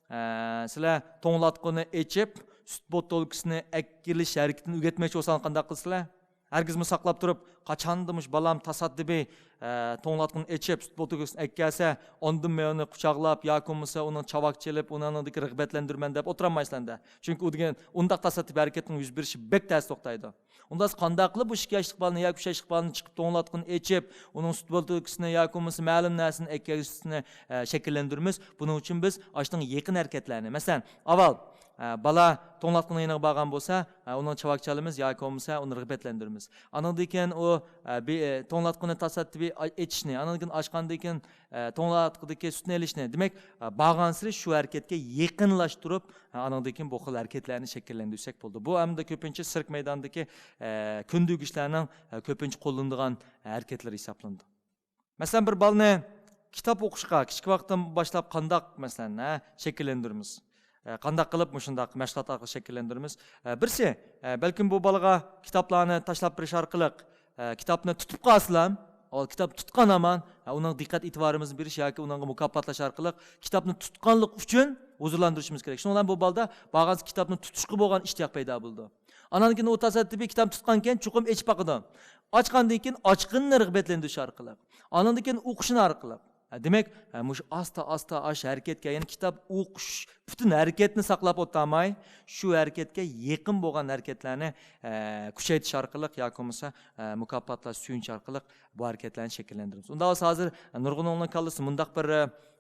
ئە، سىلەر توڭلاتقۇنى ئېچىپ، سۈت بوتۇلكىسىنى ئەكېلىش ھەرىكىتىنى ئۆگەتمەكچى بولساڭلار قانداق قىلىسىلەر؟ ھەرگىزمۇ ساقلاپ تۇرۇپ، قاچاندا مۇشۇ بالام تاسادىپىي، ئە، توڭلاتقۇنى ئېچىپ، سۈت بوتۇلكىسىنى ئەكەلسە، ئاندىن مەن ئۇنى قۇچاقلاپ ياكى بولمىسا ئۇنىڭ چاۋاك چېلىپ، ئۇنى ئانىڭدىكى رىغبەتلەندۈرىمەن دەپ ئولتۇرالمايسىلەر-دە. چۈنكى ئۇ دېگەن ئۇنداق تاسادىپىي ھەرىكەتنىڭ يۈز بېرىشى بەك تەس توختايدۇ. ئۇنداق قانداق قىلىپ بۇ ئىككى ياشلىق بالىنى ياكى ئۈچ ياشلىق بالىنى چىقىپ توڭلاتقۇنى ئېچىپ، ئۇنىڭ سۈت بوتۇلكىسىنى ياكى بولمىسا مەلۇم نەرسىنى ئەكەلگۈسىنى، ئە، شەكىللەندۈرىمىز؟ بۇنىڭ ئۈچۈن بىز ئاشۇنداق يېقىن ھەرىكەتلەرنى، مەسىلەن، ئاۋۋال، ئە، بالا توڭلاتقۇنىڭ يېنىغا بارغان بولسا، ئە، ئۇنىڭ چاۋاك چالىمىز ياكى بولمىسا ئۇنى رىغبەتلەندۈرىمىز. ئانىڭدىن كېيىن ئۇ، ئە، بى-، ئە، توڭلاتقۇنى تاسادىپىي ئا-، ئېچىشنى، ئانىڭدىن كېيىن ئاچقاندىن كېيىن ئە، توڭلاتقۇدىكى سۈتنى ئېلىشنى، دېمەك، ئە، بارغانسېرى شۇ ھەرىكەتكە يېقىنلاشتۇرۇپ، ئە، ئانىڭدىن كېيىن بۇ خىل ھەرىكەتلەرنى شەكىللەندۈرسەك بولىدۇ. بۇ ئەمدى كۆپىنچە سىرك مەيدانىدىكى، ئە، كۆندۈرگۈچلەرنىڭ، ئە، كۆپىنچە قوللىنىدىغان ھەرىكەتلىرى ھېسابلىنىدۇ. مەسىلەن، بىر بالىنى كىتاب ئوقۇشقا كىچىك ۋاقىتتىن باشلاپ قانداق، مەسىلەن، ھە، شەكىللەندۈرىمىز؟ ئە، قانداق قىلىپ مۇشۇنداق مەشغۇلات ئارقىلىق شەكىللەندۈرىمىز؟ ئە، بىرسى، ئە، بەلكىم بۇ بالىغا كىتابلارنى تاشلاپ بېرىش ئارقىلىق، ئە، كىتابنى تۇتۇپ قالسىلا، ئۇ كىتاب تۇتقان ھامان، ئە، ئۇنىڭ دىققەت ئېتىبارىمىزنى بېرىش ياكى ئۇنىڭغا مۇكاپاتلاش ئارقىلىق كىتابنى تۇتقانلىق ئۈچۈن ھۇزۇرلاندۇرۇشىمىز كېرەك. شۇنىڭ بىلەن بۇ بالىدا بارغانسېرى كىتابنى تۇتۇشقا بولغان ئىشتىياق پەيدا بولىدۇ. ئانان كېيىن ئۇ تاسادىپىي كىتاب تۇتقانكەن، چوقۇم ئېچىپ باقىدۇ. ئاچقاندىن كېيىن ئاچقىنىنى رىغبەتلەندۈرۈش ئارقىلىق، ئانىڭدىن كېيىن ئوقۇشىنى ئارقىلىق. ھە، دېمەك، ھە، مۇشۇ ئاستا-ئاستا ئاشۇ ھەرىكەتكە، يەنى كىتاب ئوقۇش پۈتۈن ھەرىكەتنى ساقلاپ ئولتۇرماي، شۇ ھەرىكەتكە يېقىن بولغان ھەرىكەتلەرنى، ھە، كۈچەيتىش ئارقىلىق ياكى بولمىسا، ھە، مۇكاپاتلاش، سۆيۈنچ ئارقىلىق بۇ ھەرىكەتلەرنى شەكىللەندۈرىمىز. ئۇنداق بولسا ھازىر، ھە، نۇرغۇننىڭ كاللىسىدا مۇنداق بىر،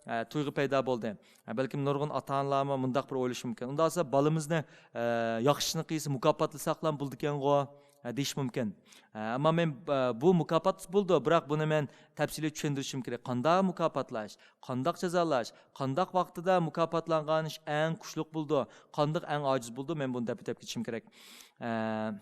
ھە، تۇيغۇ پەيدا بولدى. ھە، بەلكىم نۇرغۇن ئاتا-ئانىلارمۇ مۇنداق بىر ئويلىشى مۇمكىن. ئۇنداق بولسا بالىمىزنى، ھە، ياخشى ئىشنى قىلسا مۇكاپاتلىساقلا بولىدىكەنغۇ، ھە، دېيىش مۇمكىن. ھە، ئەمما مەن، ھە، بۇ مۇكاپات بولىدۇ، بىراق بۇنى مەن تەپسىلىي چۈشەندۈرۈشۈم كېرەك. قانداق مۇكاپاتلاش، قانداق جازالاش، قانداق ۋاقتىدا مۇكاپاتلانغان ئىش ئەڭ كۈچلۈك بولىدۇ، قانداق ئەڭ ئاجىز بولىدۇ، مەن بۇنى دەپ ئۆتۈپ كېتىشىم كېرەك. ھە،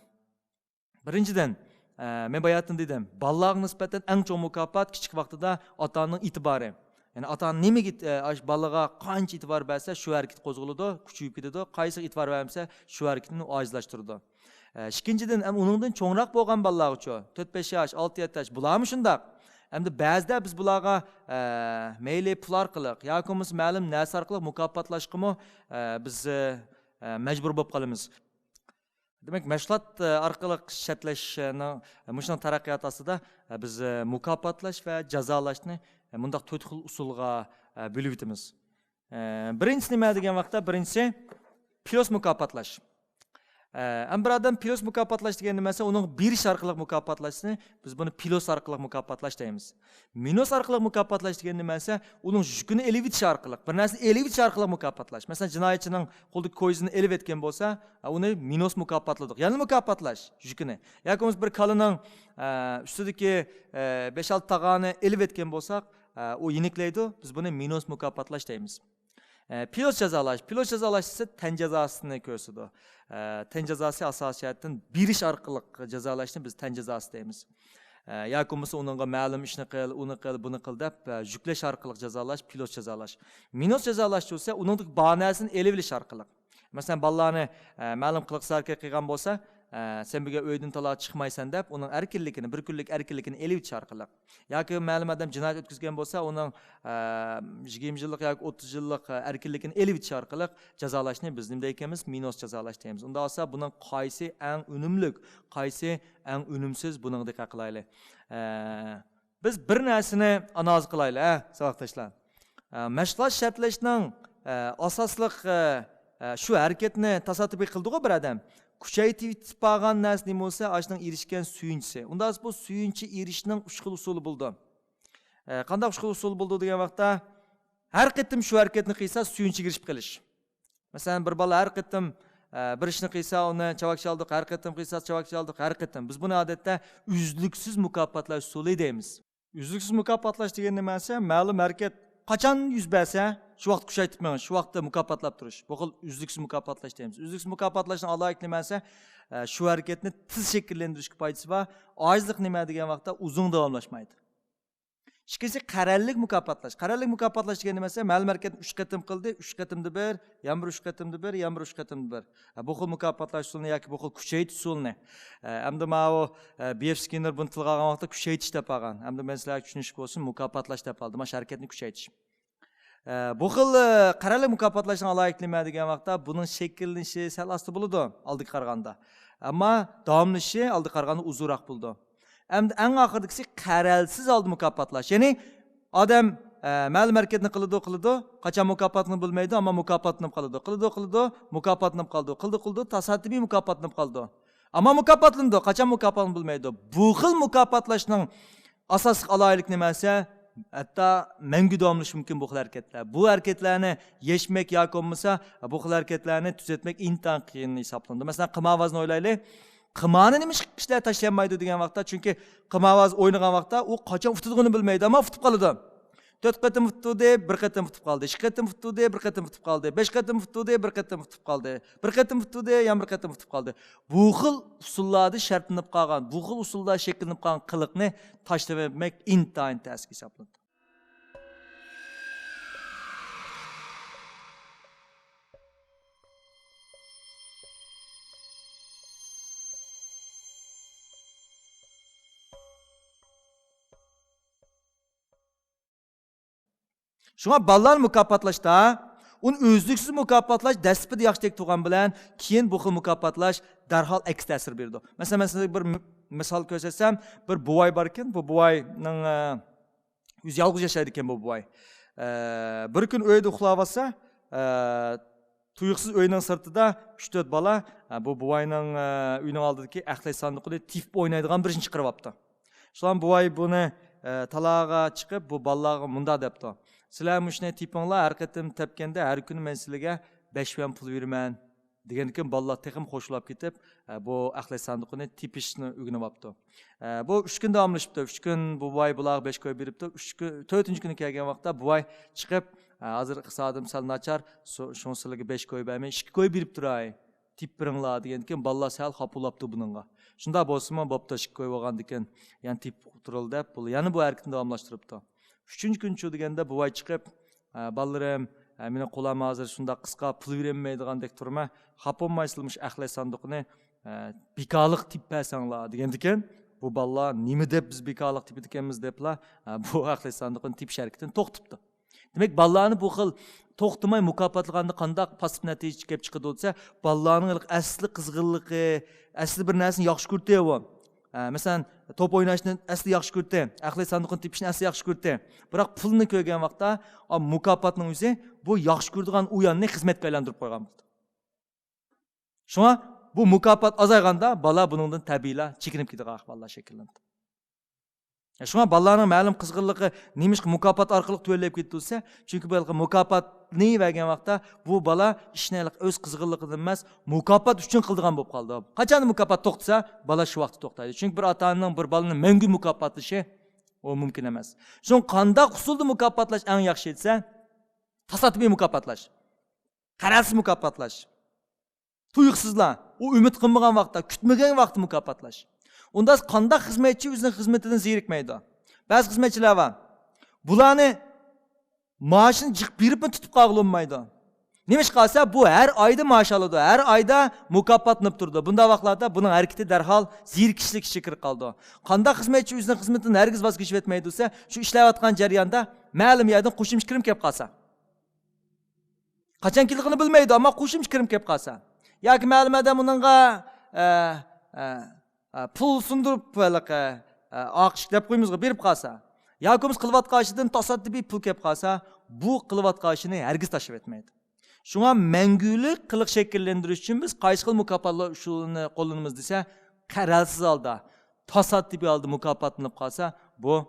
بىرىنچىدىن، ئە، مەن باياتىن دېدىم، بالىلارغا نىسبەتەن ئەڭ چوڭ مۇكاپات كىچىك ۋاقتىدا ئاتا-ئانىنىڭ ئېتىبارى. يەنى ئاتا-ئانا نېمىگە ئېت-، ئە، ئاش-، بالىغا قانچە ئېتىبار بەرسە، شۇ ھەرىكىتى قوزغىلىدۇ، كۈچىيىپ كېتىدۇ. قايسىغا ئېتىبار بەرمىسە، شۇ ھەرىكىتىنى ئاجىزلاشتۇرىدۇ. ئە، ئىككىنچىدىن، ئەم، ئۇنىڭدىن چوڭراق بولغان بالىلارغىچۇ، تۆت بەش ياش، ئالتە يەتتە ياش، بۇلارمۇ شۇنداق. ئەمدى بەزىدە بىز بۇلارغا، ئە، مەيلى پۇل ئارقىلىق ياكى بولمىسا مەلۇم نەرسە ئارقىلىق مۇكاپاتلاشقىمۇ، ئە، بىز، ئە، مەجبۇر بولۇپ قالىمىز. دېمەك، مەشغۇلات، ئە، ئارقىلىق شەرتلەشنىڭ، ئە، مۇشۇنىڭ تەرەققىياتى ئاستىدا، ئە، بىز، ئە، مۇكاپاتلاش ۋە جازالاشنى، ئە، مۇنداق تۆت خىل ئۇسۇلغا، ئە، بۆلۈۋېتىمىز. ئە، بىرىنچىسى نېمە دېگەن ۋاقىتتا، بىرىنچىسى پىلوس مۇكاپاتلاش. ئە، ئەمما بىر ئادەم پىلوس مۇكاپاتلاش دېگەن نېمە دېسە، ئۇنىڭ بېرىش ئارقىلىق مۇكاپاتلاشنى بىز بۇنى پىلوس ئارقىلىق مۇكاپاتلاش دەيمىز. مىنۇس ئارقىلىق مۇكاپاتلاش دېگەن نېمە دېسە، ئۇنىڭ يۈكىنى ئېلىۋېتىش ئارقىلىق، بىر نەرسىنى ئېلىۋېتىش ئارقىلىق مۇكاپاتلاش. مەسىلەن، جىنايەتچىنىڭ قولىدىكى كويزىنى ئېلىۋەتكەن بولسا، ئۇنى مىنۇس مۇكاپاتلىدۇق. يەنە مۇكاپاتلاش يۈكىنى. ياكى بولمىسا بىر كالىنىڭ، ئە، ئۈستىدىكى، ئە، بەش-ئالتە تاغارنى ئېلىۋەتكەن بولساق، ئە، ئۇ يېنىكلەيدۇ. بىز بۇنى مىنۇس مۇكاپاتلاش دەيمىز. ئە، پىلوس جازالاش. پىلوس جازالاش دېسە تەن جازاسىنى كۆرسىتىدۇ. ئە، تەن جازاسى ئاساسىي جەھەتتىن بېرىش ئارقىلىق جازالاشنى بىز تەن جازاسى دەيمىز. ئە، ياكى بولمىسا ئۇنىڭغا مەلۇم ئىشنى قىل، ئۇنى قىل، بۇنى قىل دەپ، ئە، يۈكلەش ئارقىلىق جازالاش، پىلوس جازالاش. مىنۇس جازالاش بولسا ئۇنىڭدىكى بار نەرسىنى ئېلىۋېلىش ئارقىلىق. مەسىلەن، بالىلارنى، ئە، مەلۇم قىلىقسىز ھەرىكەت قىلغان بولسا، ئە، سەن بۈگۈن ئۆيدىن تالا چىقمايسەن دەپ، ئۇنىڭ ئەركىنلىكىنى، بىر كۈنلۈك ئەركىنلىكىنى ئېلىۋېتىش ئارقىلىق. ياكى مەلۇم ئادەم جىنايەت ئۆتكۈزگەن بولسا، ئۇنىڭ، ئە، يىگىرمە يىللىق ياكى ئوتتۇز يىللىق، ئە، ئەركىنلىكىنى ئېلىۋېتىش ئارقىلىق جازالاشنى بىز نېمە دەيدىكەنمىز؟ مىنۇس جازالاش دەيمىز. ئۇنداق بولسا، بۇنىڭ قايسى ئەڭ ئۈنۈملۈك، قايسى ئەڭ ئۈنۈمسىز، بۇنىڭغا دىققەت قىلايلى. ئە، بىز بىر نەرسىنى ئانالىز قىلايلى، ھە، ساۋاقداشلار. ئە، مەشغۇلات شەرتلەشنىڭ، ئە، ئاساسلىق، ئە، ئە، شۇ ھەرىكەتنى تاسادىپىي قىلدىغۇ بىر ئادەم. كۈچەيتىۋېتىپ بارغان نەرسە نېمە بولسا، ئاشۇنىڭ ئېرىشكەن سۆيۈنچىسى. ئۇنداق بولسا بۇ سۆيۈنچە ئېرىشىشنىڭ ئۈچ خىل ئۇسۇلى بولىدۇ. ئە، قانداق ئۈچ خىل ئۇسۇل بولىدۇ دېگەن ۋاقىتتا، ھەر قېتىم شۇ ھەرىكەتنى قىلسا، سۆيۈنچىگە ئېرىشىپ قېلىش. مەسىلەن، بىر بالا ھەر قېتىم، ئە، بىر ئىشنى قىلسا، ئۇنى چاۋاك چالدۇق، ھەر قېتىم قىلسا، چاۋاك چالدۇق، ھەر قېتىم. بىز بۇنى ئادەتتە ئۈزلۈكسىز مۇكاپاتلاش ئۇسۇلى دەيمىز. ئۈزلۈكسىز مۇكاپاتلاش دېگەن نېمە دېسە، مەلۇم ھەرىكەت قاچان يۈز بەرسە، شۇ ۋاقىت كۈچەيتىپ مېڭىش، شۇ ۋاقىتتا مۇكاپاتلاپ تۇرۇش. بۇ خىل ئۈزلۈكسىز مۇكاپاتلاش دەيمىز. ئۈزلۈكسىز مۇكاپاتلاشنىڭ ئالاھىدىلىكى نېمە دېسە، ئە، شۇ ھەرىكەتنى تېز شەكىللەندۈرۈشكە پايدىسى بار. ئاجىزلىق نېمە دېگەن ۋاقىتتا ئۇزۇن داۋاملاشمايدۇ. ئىككىنچىسى، قەرەللىك مۇكاپاتلاش. قەرەللىك مۇكاپاتلاش دېگەن نېمە دېسە، مەلۇم ھەرىكەتنى ئۈچ قېتىم قىلدى، ئۈچ قېتىمدا بىر، يەنە بىر ئۈچ قېتىمدا بىر، يەنە بىر ئۈچ قېتىمدا بىر. ھە، بۇ خىل مۇكاپاتلاش ئۇسۇلىنى ياكى بۇ خىل كۈچەيتىش ئۇسۇلىنى، ئە، ئەمدى ماۋۇ، ئە، بى ئېف سكىننېر بۇنى تىلغا ئالغان ۋاقىتتا كۈچەيتىش دەپ ئالغان. ئەمدى مەن سىلەرگە چۈشىنىشلىك بولسۇن، مۇكاپاتلاش دەپ ئالدىم. مانا شۇ ھەرىكەتنى كۈچەيتىش. ئە، بۇ خىل، ئە، قەرەللىك مۇكاپاتلاشنىڭ ئالاھىدىلىكى نېمە دېگەن ۋاقىتتا، بۇنىڭ شەكىللىنىشى سەل ئاستا بولىدۇ ئالدىغا قارىغاندا. ئەمما داۋاملىشىشى ئالدىغا قارىغاندا ئۇزۇنراق بولىدۇ. ئەمدى ئەڭ ئاخىرىدىكىسى قەرەلسىز ھالدا مۇكاپاتلاش. يەنى ئادەم، ئە، مەلۇم ھەرىكەتنى قىلىدۇ، قىلىدۇ. قاچان مۇكاپاتلىنىپ بولمايدۇ، ئەمما مۇكاپاتلىنىپ قالىدۇ. قىلىدۇ، قىلىدۇ، مۇكاپاتلىنىپ قالىدۇ. قىلدى، قىلدى، تاسادىپىي مۇكاپاتلىنىپ قالىدۇ. ئەمما مۇكاپاتلىنىدۇ، قاچان مۇكاپاتلىنىپ بولمايدۇ. بۇ خىل مۇكاپاتلاشنىڭ ئاساسلىق ئالاھىدىلىكى نېمە دېسە، ھەتتا مەڭگۈ داۋاملىشىشى مۇمكىن بۇ خىل ھەرىكەتلەر. بۇ ھەرىكەتلەرنى يەشمەك ياكى بولمىسا، بۇ خىل ھەرىكەتلەرنى تۈزەتمەك ئىنتايىن قىيىن ھېسابلىنىدۇ. مەسىلەن، قىمارۋازنى ئويلايلى. قىمارنى نېمە ئىشلار تاشلىيالمايدۇ دېگەن ۋاقىتتا، چۈنكى قىمارۋاز ئوينىغان ۋاقىتتا ئۇ قاچان ئۇتىدىغىنىنى بىلمەيدۇ، ئەمما ئۇتۇپ قالىدۇ. تۆت قېتىم ئۇتتۇردى، بىر قېتىم ئۇتۇپ قالدى. ئىككى قېتىم ئۇتتۇردى، بىر قېتىم ئۇتۇپ قالدى. بەش قېتىم ئۇتتۇردى، بىر قېتىم ئۇتۇپ قالدى. بىر قېتىم ئۇتتۇردى، يەنە بىر قېتىم ئۇتۇپ قالدى. بۇ خىل ئۇسۇللاردا شەرتلىنىپ قالغان، بۇ خىل ئۇسۇلدا شەكىللىنىپ قالغان قىلىقنى تاشلىۋەتمەك ئىنتايىن تەس ھېسابلىنىدۇ. شۇڭا بالىلارنى مۇكاپاتلاشتا، ئۇنى ئۈزلۈكسىز مۇكاپاتلاش، دەسلىپىدە ياخشى تەگتۈرگەن بىلەن، كېيىن بۇ خىل مۇكاپاتلاش دەرھال ئەكس تەسىر بېرىدۇ. مەسىلەن، مەن سىزگە بىر م-، مىسال كۆرسەتسەم، بىر بوۋاي باركەن، بۇ بوۋاينىڭ، ئە، ئۆزى يالغۇز ياشايدىكەن بۇ بوۋاي. ئە، بىر كۈن ئۆيدە ئۇخلاۋاتسا، ئە، تۇيۇقسىز ئۆينىڭ سىرتىدا ئۈچ تۆت بالا، ئە، بۇ بوۋاينىڭ، ئە، ئۆيىنىڭ ئالدىدىكى ئەخلەت ساندۇقىنى تېپىپ ئوينايدىغان بىر ئىشنى چىقىرىۋاپتۇ. شۇلار بوۋاي بۇنى، ئە، تالاغا چىقىپ، بۇ بالىلارغا مۇنداق دەپتۇ: «سىلەر مۇشۇنى تېپىڭلار، ھەر قېتىم تەپكەندە ھەر كۈنى مەن سىلەرگە بەش يۈەن پۇل بېرىمەن.» دېگەندىكىن بالىلار تېخىمۇ خۇشاللىنىپ كېتىپ، ئە، بۇ ئەخلەت ساندۇقىنى تېپىشنى ئۆگىنىۋاپتۇ. ئە، بۇ ئۈچ كۈن داۋاملىشىپتۇ. ئۈچ كۈن بۇ بوۋاي بۇلارغا بەش كوي بېرىپتۇ. ئۈچ كۈن، تۆتىنچى كۈنى كەلگەن ۋاقىتتا بوۋاي چىقىپ، ئە، ھازىر ئىقتىسادىم سەل ناچار، سو-، شۇڭا سىلەرگە بەش كوي بەرمەي، ئىككى كوي بېرىپ تۇراي. تېپىپ بېرىڭلار دېگەندىكىن بالىلار سەل خاپا بولاپتۇ بۇنىڭغا. شۇنداق بولسىمۇ بوپتۇ، ئىككى كوي بولغاندىكىن يەنە تېپىپ تۇرۇلدى دەپ، بۇ يەنە بۇ ھەرىكىتىنى داۋاملاشتۇرۇپتۇ. ئۈچىنچى كۈنى شۇ دېگەندە بوۋاي چىقىپ، ئە، «بالىلىرىم، ئە، مېنىڭ قولۇم ھازىر شۇنداق قىسقا، پۇل بېرەلمەيدىغاندەك تۇرما، خاپا بولمايسىلەر مۇشۇ ئەخلەت ساندۇقىنى، ئە، بىكارلىق تېپىپ بەرسەڭلار» دېگەندىكىن، بۇ بالىلار نېمە دەپ بىز بىكارلىق تېپىدىكەنمىز دەپلا، ئە، بۇ ئەخلەت ساندۇقىنى تېپىش ھەرىكىتىنى توختىتىپتۇ. دېمەك، بالىلارنى بۇ خىل توختىماي مۇكاپاتلىغاندا قانداق پاسسىپ نەتىجە كېلىپ چىقىدۇ دېسە، بالىلارنىڭ ھېلىقى ئەسلى قىزغىنلىقى، ئەسلى بىر نەرسىنى ياخشى كۆرىدۇ ئۇ. ئە، مەسىلەن، توپ ئويناشنى ئەسلى ياخشى كۆرىدۇ، ئەخلەت ساندۇقىنى تېپىشنى ئەسلى ياخشى كۆرىدۇ. بىراق پۇلنى كۆرگەن ۋاقىتتا، ئا، مۇكاپاتنىڭ ئۆزى بۇ ياخشى كۆرىدىغان ئۇياننى خىزمەتكە ئايلاندۇرۇپ قويغان بولىدۇ. شۇڭا بۇ مۇكاپات ئازايغاندا بالا بۇنىڭدىن تەبىئىيلا چېكىنىپ كېتىدىغان ئەھۋاللار شەكىللىنىدۇ. شۇڭا بالىلارنىڭ مەلۇم قىزغىنلىقى نېمىشقا مۇكاپات ئارقىلىق تۆۋەنلەپ كېتىدۇ دېسە، چۈنكى بۇ ھېلىقى مۇكاپاتنى بەرگەن ۋاقىتتا بۇ بالا ئىشنى ھېلىقى ئۆز قىزغىنلىقىدىن ئەمەس، مۇكاپات ئۈچۈن قىلىدىغان بولۇپ قالىدۇ. قاچان مۇكاپات توختىسا، بالا شۇ ۋاقىتتا توختايدۇ. چۈنكى بىر ئاتا ئانىنىڭ بىر بالىنى مەڭگۈ مۇكاپاتلىشى ئۇ مۇمكىن ئەمەس. شۇڭا قانداق ئۇسۇلدا مۇكاپاتلاش ئەڭ ياخشى دېسە، تاسادىپىي مۇكاپاتلاش، قەرەلسىز مۇكاپاتلاش. تۇيۇقسىزلا، ئۇ ئۈمىد قىلمىغان ۋاقىتتا، كۈتمىگەن ۋاقىتتا مۇكاپاتلاش. ئۇندا قانداق خىزمەتچى ئۆزىنىڭ خىزمىتىدىن زېرىكمەيدۇ؟ بەزى خىزمەتچىلەر بار. بۇلارنى مائاشىنى جىق بېرىپمۇ تۇتۇپ قالغىلى بولمايدۇ. نېمىشقا دېسە، بۇ ھەر ئايدا مائاش ئالىدۇ، ھەر ئايدا مۇكاپاتلىنىپ تۇرىدۇ. بۇنداق ۋاقىتلاردا بۇنىڭ ھەرىكىتى دەرھال زېرىكىشلىك ئىچىگە كىرىپ قالىدۇ. قانداق خىزمەتچى ئۆزىنىڭ خىزمىتىدىن ھەرگىز ۋاز كېچىۋەتمەيدۇ دېسە، شۇ ئىشلەۋاتقان جەرياندا مەلۇم يەردىن قوشۇمچە كىرىم كېلىپ قالسا. قاچان كېلىدىغىنى بىلمەيدۇ، ئەمما قوشۇمچە كىرىم كېلىپ قالسا. ياكى مەلۇم ئادەم ئۇنىڭغا، ئە، ئە، ئە، پۇل سۇندۇرۇپ، ھېلىقى، ئە، ئاقىش دەپ قويىمىزغۇ، بېرىپ قالسا. ياكى بولمىسا قىلىۋاتقان ئىشىدىن تاسادىپىي پۇل كېلىپ قالسا، بۇ قىلىۋاتقان ئىشىنى ھەرگىز تاشلىۋەتمەيدۇ. شۇڭا مەڭگۈلۈك قىلىق شەكىللەندۈرۈش ئۈچۈن بىز قايسى خىل مۇكاپاتلاش ئۇسۇلىنى قوللىنىمىز دېسە، قەرەلسىز ھالدا، تاسادىپىي ھالدا مۇكاپاتلىنىپ قالسا، بۇ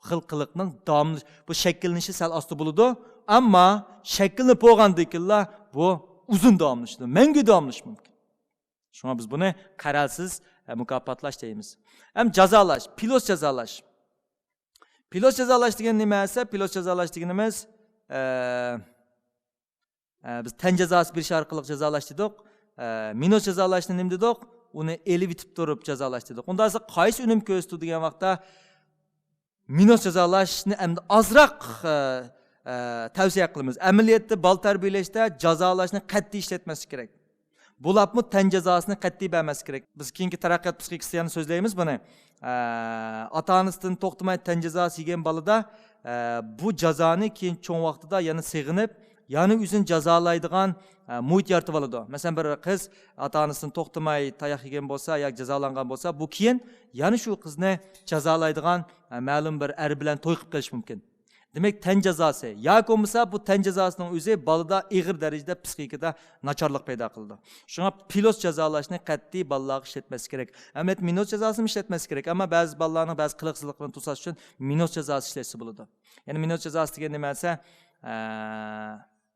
خىل قىلىقنىڭ داۋاملىش-، بۇ شەكىللىنىشى سەل ئاستا بولىدۇ، ئەمما شەكىللىنىپ بولغاندىن كېيىنلا بۇ ئۇزۇن داۋاملىشىدۇ، مەڭگۈ داۋاملىشىشى مۇمكىن. شۇڭا بىز بۇنى قەرەلسىز، ئە، مۇكاپاتلاش دەيمىز. ھەم جازالاش، پىلوس جازالاش. پىلوس جازالاش دېگەن نېمە دېسە، پىلوس جازالاش دېگىنىمىز، ئە، ئە، بىز تەن جازاسى بېرىش ئارقىلىق جازالاش دېدۇق. ئە، مىنۇس جازالاشنى نېمە دېدۇق؟ ئۇنى ئېلىۋېتىپ تۇرۇپ جازالاش دېدۇق. ئۇنداق بولسا قايسى ئۈنۈم كۆرسىتىدۇ دېگەن ۋاقىتتا، مىنۇس جازالاشنى ئەمدى ئازراق، ئە، ئە، تەۋسىيە قىلىمىز. ئەمەلىيەتتە بالا تەربىيەلەشتە جازالاشنى قەتئىي ئىشلەتمەسلىك كېرەك. بولۇپمۇ تەن جازاسىنى قەتئىي بەرمەسلىك كېرەك. بىز كېيىنكى تەرەققىيات پسىخىكىسىدا يەنە سۆزلەيمىز بۇنى. ئە، ئاتا-ئانىسىدىن توختىماي تەن جازاسى يېگەن بالىدا، ئە، بۇ جازانى كېيىن چوڭ ۋاقتىدا يەنە سېغىنىپ، يەنە ئۆزىنى جازالايدىغان، ئە، مۇھىت يارىتىۋالىدۇ. مەسىلەن، بىر قىز ئاتا-ئانىسىدىن توختىماي تاياق يېگەن بولسا ياكى جازالانغان بولسا، بۇ كېيىن يەنە شۇ قىزنى جازالايدىغان، ئە، مەلۇم بىر ئەر بىلەن توي قىلىپ قېلىشى مۇمكىن. دېمەك، تەن جازاسى ياكى بولمىسا بۇ تەن جازاسىنىڭ ئۆزى بالىدا ئېغىر دەرىجىدە پسىخىكىدا ناچارلىق پەيدا قىلىدۇ. شۇڭا پىلوس جازالاشنى قەتئىي بالىلارغا ئىشلەتمەسلىك كېرەك. ئەمەلىيەتتە مىنۇس جازاسىنى ئىشلەتمەسلىك كېرەك، ئەمما بەزى بالىلارنىڭ بەزى قىلىقسىزلىقلىرىنى توساش ئۈچۈن مىنۇس جازاسى ئىشلەتسە بولىدۇ. يەنى مىنۇس جازاسى دېگەن نېمە دېسە، ئە،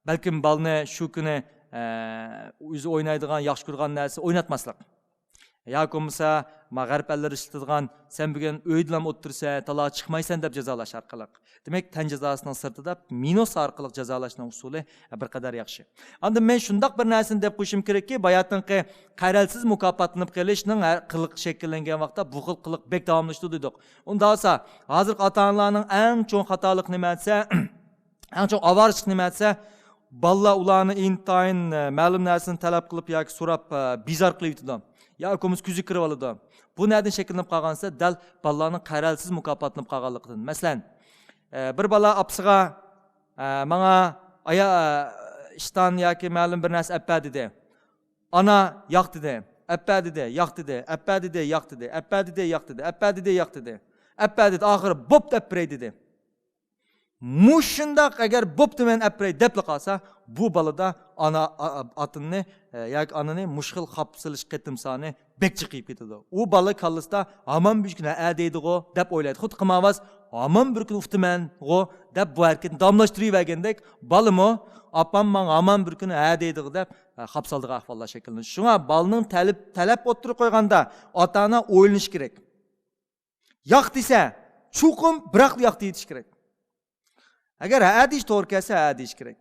بەلكىم بالىنى شۇ كۈنى، ئە، ئۆزى ئوينايدىغان، ياخشى كۆرىدىغان نەرسە ئويناتماسلىق. ياكى بولمىسا، ما غەرب ئەللىرى ئىشلىتىدىغان، «سەن بۈگۈن ئۆيدىلا ئولتۇرىسەن، تالاغا چىقمايسەن» دەپ جازالاش ئارقىلىق. دېمەك، تەن جازاسىنىڭ سىرتىدا مىنۇس ئارقىلىق جازالاشنىڭ ئۇسۇلى بىر قەدەر ياخشى. ئاندىن مەن شۇنداق بىر نەرسىنى دەپ قويۇشۇم كېرەككى، باياتىنقى قەرەلسىز مۇكاپاتلىنىپ قېلىشنىڭ ھەر قىلىق شەكىللەنگەن ۋاقىتتا بۇ خىل قىلىق بەك داۋاملىشىدۇ دېدۇق. ئۇنداق بولسا، ھازىرقى ئاتا-ئانىلارنىڭ ئەڭ چوڭ خاتالىقى نېمە دېسە، ئەڭ چوڭ ئاۋارىچىلىق نېمە دېسە، بالىلار ئۇلارنى ئىنتايىن، ئە، مەلۇم نەرسىنى تەلەپ قىلىپ ياكى سوراپ، ئە، بىزار قىلىۋېتىدۇ. ياكى بولمىسا كۆزى كىرىۋالىدۇ. بۇ نەدىن شەكىللىنىپ قالغان دېسە، دەل بالىلارنىڭ قەرەلسىز مۇكاپاتلىنىپ قالغانلىقىدىن. مەسىلەن، ئە، بىر بالا ئاپىسىغا، ئە، «ماڭا ئايا-، ئە، ئىشتان ياكى مەلۇم بىر نەرسە ئەپ بەر» دېدى. ئانا «ياق» دېدى، «ئەپ بەر» دېدى، «ياق» دېدى، «ئەپ بەر» دېدى، «ياق» دېدى، «ئەپ بەر» دېدى، «ياق» دېدى، «ئەپ بەر» دېدى، «ياق» دېدى، «ئەپ بەر» دېدى، ئاخىرى «بوپتۇ، ئەپ بېرەي» دېدى. مۇشۇنداق ئەگەر «بوپتۇ، مەن ئەپ بېرەي» دەپلا قالسا، بۇ بالىدا ئانا، ئا-، ئا-، ئاتىنى، ئە، ياكى ئانىنى مۇشۇ خىل خاپسىلىش قېتىم سانى بەك جىقىيىپ كېتىدۇ. ئۇ بالا كاللىسىدا ھامان بىر كۈنى «ھە» دەيدىغۇ دەپ ئويلايدۇ. خۇددى قىمارۋاز «ھامان بىر كۈنى ئۇتىمەنغۇ» دەپ بۇ ھەرىكەتنى داۋاملاشتۇرۇۋەرگەندەك، بالىمۇ «ئاپام ماڭا ھامان بىر كۈنى ھە دەيدىغۇ» دەپ، ئە، خاپسالىدىغان ئەھۋاللار شەكىللىنىدۇ. شۇڭا بالىنىڭ تەلىپ، تەلەپ ئوتتۇرىغا قويغاندا ئاتا-ئانا ئويلىنىشى كېرەك. ياق دېسە، چوقۇم بىراقلا ياق دېيىش كېرەك. ئەگەر ھە دېيىش توغرا كەلسە، ھە دېيىش كېرەك.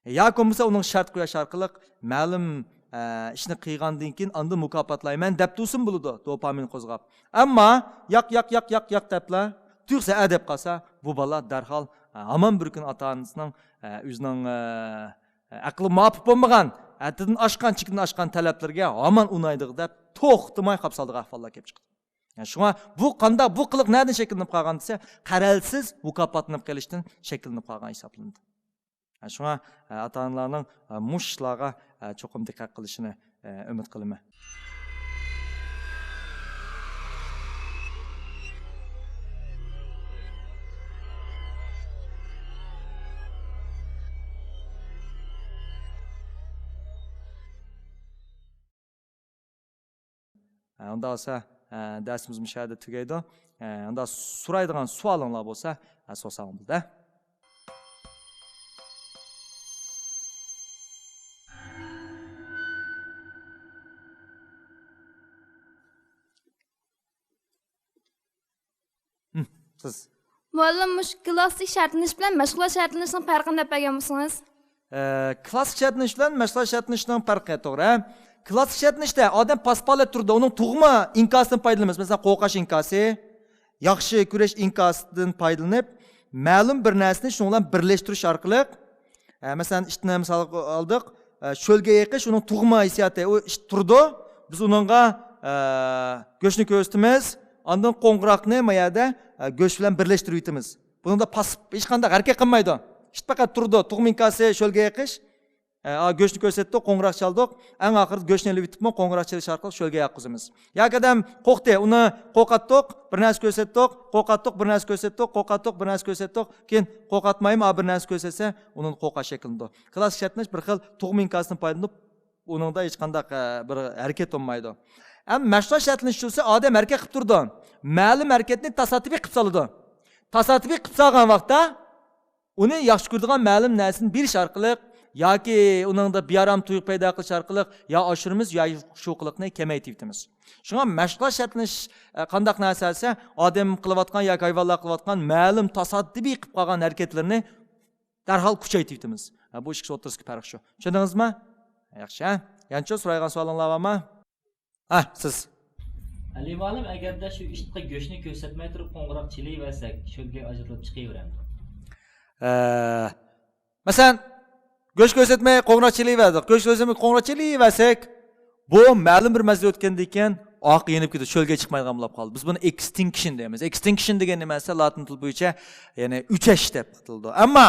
ياكى بولمىسا ئۇنىڭ شەرت قويۇش ئارقىلىق مەلۇم، ئە، ئىشنى قىلغاندىن كېيىن ئاندىن مۇكاپاتلايمەن دەپ تۇرسىمۇ بولىدۇ، دوپامىن قوزغاپ. ئەمما ياق، ياق، ياق، ياق، ياق دەپلا، تۇيۇقسىز ھە دەپ قالسا، بۇ بالا دەرھال، ئە، ھامان بىر كۈنى ئاتا-ئانىسىنىڭ، ئە، ئۆزىنىڭ، ئە، ئەقلى مۇۋاپىق بولمىغان، ھەددىدىن ئاشقان، چېكىدىن ئاشقان تەلەپلىرىگە ھامان ئۇنايدىغۇ دەپ توختىماي خاپسالىدىغان ئەھۋاللار كېلىپ چىقىدۇ. شۇڭا بۇ قانداق، بۇ قىلىق نەدىن شەكىللىنىپ قالغان دېسە، قەرەلسىز مۇكاپاتلىنىپ قېلىشتىن شەكىللىنىپ قالغان ھېسابلىنىدۇ. شۇڭا ئاتا-ئانىلارنىڭ مۇشۇ ئىشلارغا چوقۇم دىققەت قىلىشىنى ئۈمىد قىلىمەن. ئۇنداق بولسا، دەرسىمىز مۇشۇ يەردە تۈگەيدۇ. ئۇنداق سورايدىغان سوئالىڭلار بولسا، سورىساڭلار بولىدۇ. سىز. مۇئەللىم، مۇشۇ كلاسسىك شەرتلىنىش بىلەن مەشغۇلات شەرتلىنىشنىڭ پەرقىنى دەپ بەرگەن بولسىڭىز. ئە، كلاسسىك شەرتلىنىش بىلەن مەشغۇلات شەرتلىنىشنىڭ پەرقى توغرا. كلاسسىك شەرتلىنىشتە ئادەم پاسپالەت تۇرىدۇ، ئۇنىڭ تۇغما ئىنكاسىدىن پايدىلىنىمىز. مەسىلەن، قورقاش ئىنكاسى، ياخشى كۈرەش ئىنكاسىدىن پايدىلىنىپ، مەلۇم بىر نەرسىنى شۇنىڭ بىلەن بىرلەشتۈرۈش ئارقىلىق، ئە، مەسىلەن، ئىتنى مىسالغا ئالدۇق، ئە، شۆلگە يېقىش ئۇنىڭ تۇغما ھېسسىياتى، ئۇ ئىت تۇرىدۇ، بىز ئۇنىڭغا، ئە، گۆشنى كۆرسىتىمىز، ئاندىن قوڭغۇراقنى ما يەردە، ئە، گۆش بىلەن بىرلەشتۈرۈۋېتىمىز. بۇنىڭدا پاس-، ھېچقانداق ھەرىكەت قىلمايدۇ. ئىت پەقەت تۇرىدۇ، تۇغما ئىنكاسى، شۆلگە يېقىش. ئە، گۆشنى كۆرسەتتۇق، قوڭغۇراق چالدۇق. ئەڭ ئاخىرىدا گۆشنى ئېلىۋېتىپمۇ قوڭغۇراق چېلىش ئارقىلىق شۆلگە ياققۇزىمىز. ياكى ئادەم قورقتى، ئۇنى قورقاتتۇق، بىر نەرسە كۆرسەتتۇق، قورقاتتۇق، بىر نەرسە كۆرسەتتۇق، قورقاتتۇق، بىر نەرسە كۆرسەتتۇق. كېيىن قورقاتمايمۇ، ئا، بىر نەرسە كۆرسەتسە، ئۇنىڭدا قورقاش شەكىللىنىدۇ. كلاسسىك شەرتلىنىش بىر خىل تۇغما ئىنكاسىدىن پايدىلىنىپ، ئۇنىڭدا ھېچقانداق، ئە، بىر ھەرىكەت بولمايدۇ. ئەمما مەشغۇلات شەرتلىنىش تۇرسا ئادەم ھەرىكەت قىلىپ تۇرىدۇ. مەلۇم ھەرىكەتنى تاسادىپىي قىلىپ سالىدۇ. تاسادىپىي قىلىپ سالغان ۋاقىتتا ئۇنى ياخشى كۆرىدىغان مەلۇم نەرسىنى بېرىش ئارقىلىق ياكى ئۇنىڭدا بىئارام تۇيغۇ پەيدا قىلىش ئارقىلىق يا ئاشۇرىمىز يا شۇ قىلىقنى كېمەيتىۋېتىمىز. شۇڭا مەشغۇلات شەرتلىنىش، ئە، قانداق نەرسە دېسە، ئادەم قىلىۋاتقان ياكى ھايۋانلار قىلىۋاتقان مەلۇم تاسادىپىي قىلىپ قالغان ھەرىكەتلىرىنى دەرھال كۈچەيتىۋېتىمىز. ھە، بۇ ئىككىسى ئوتتۇرىسىدىكى پەرق شۇ. چۈشەندىڭىزمۇ؟ ياخشى، ھە؟ يەنىچۇ سورايدىغان سوئالىڭلار بارمۇ؟ ھە، سىز. ئەلى مۇئەللىم، ئەگەردە شۇ ئىتقا گۆشنى كۆرسەتمەي تۇرۇپ قوڭغۇراق چېلىۋەرسەك، شۆلگە ئاجرىتىلىپ چىقىۋېرەمدۇ؟ ئە، مەسىلەن، گۆش كۆرسەتمەي قوڭغۇراق چېلىۋەردۇق. گۆش كۆرسەتمەي قوڭغۇراق چېلىۋەرسەك، بۇ مەلۇم بىر مەزگىل ئۆتكەندىن كېيىن ئارقا يېنىپ كېتىدۇ، شۆلگە چىقمايدىغان بولۇپ قالدى. بىز بۇنى ئېكستىنكشن دەيمىز. ئېكستىنكشن دېگەن نېمە دېسە، لاتىن تىلى بويىچە، يەنى ئۆچەش دەپ ئاتىلىدۇ. ئەمما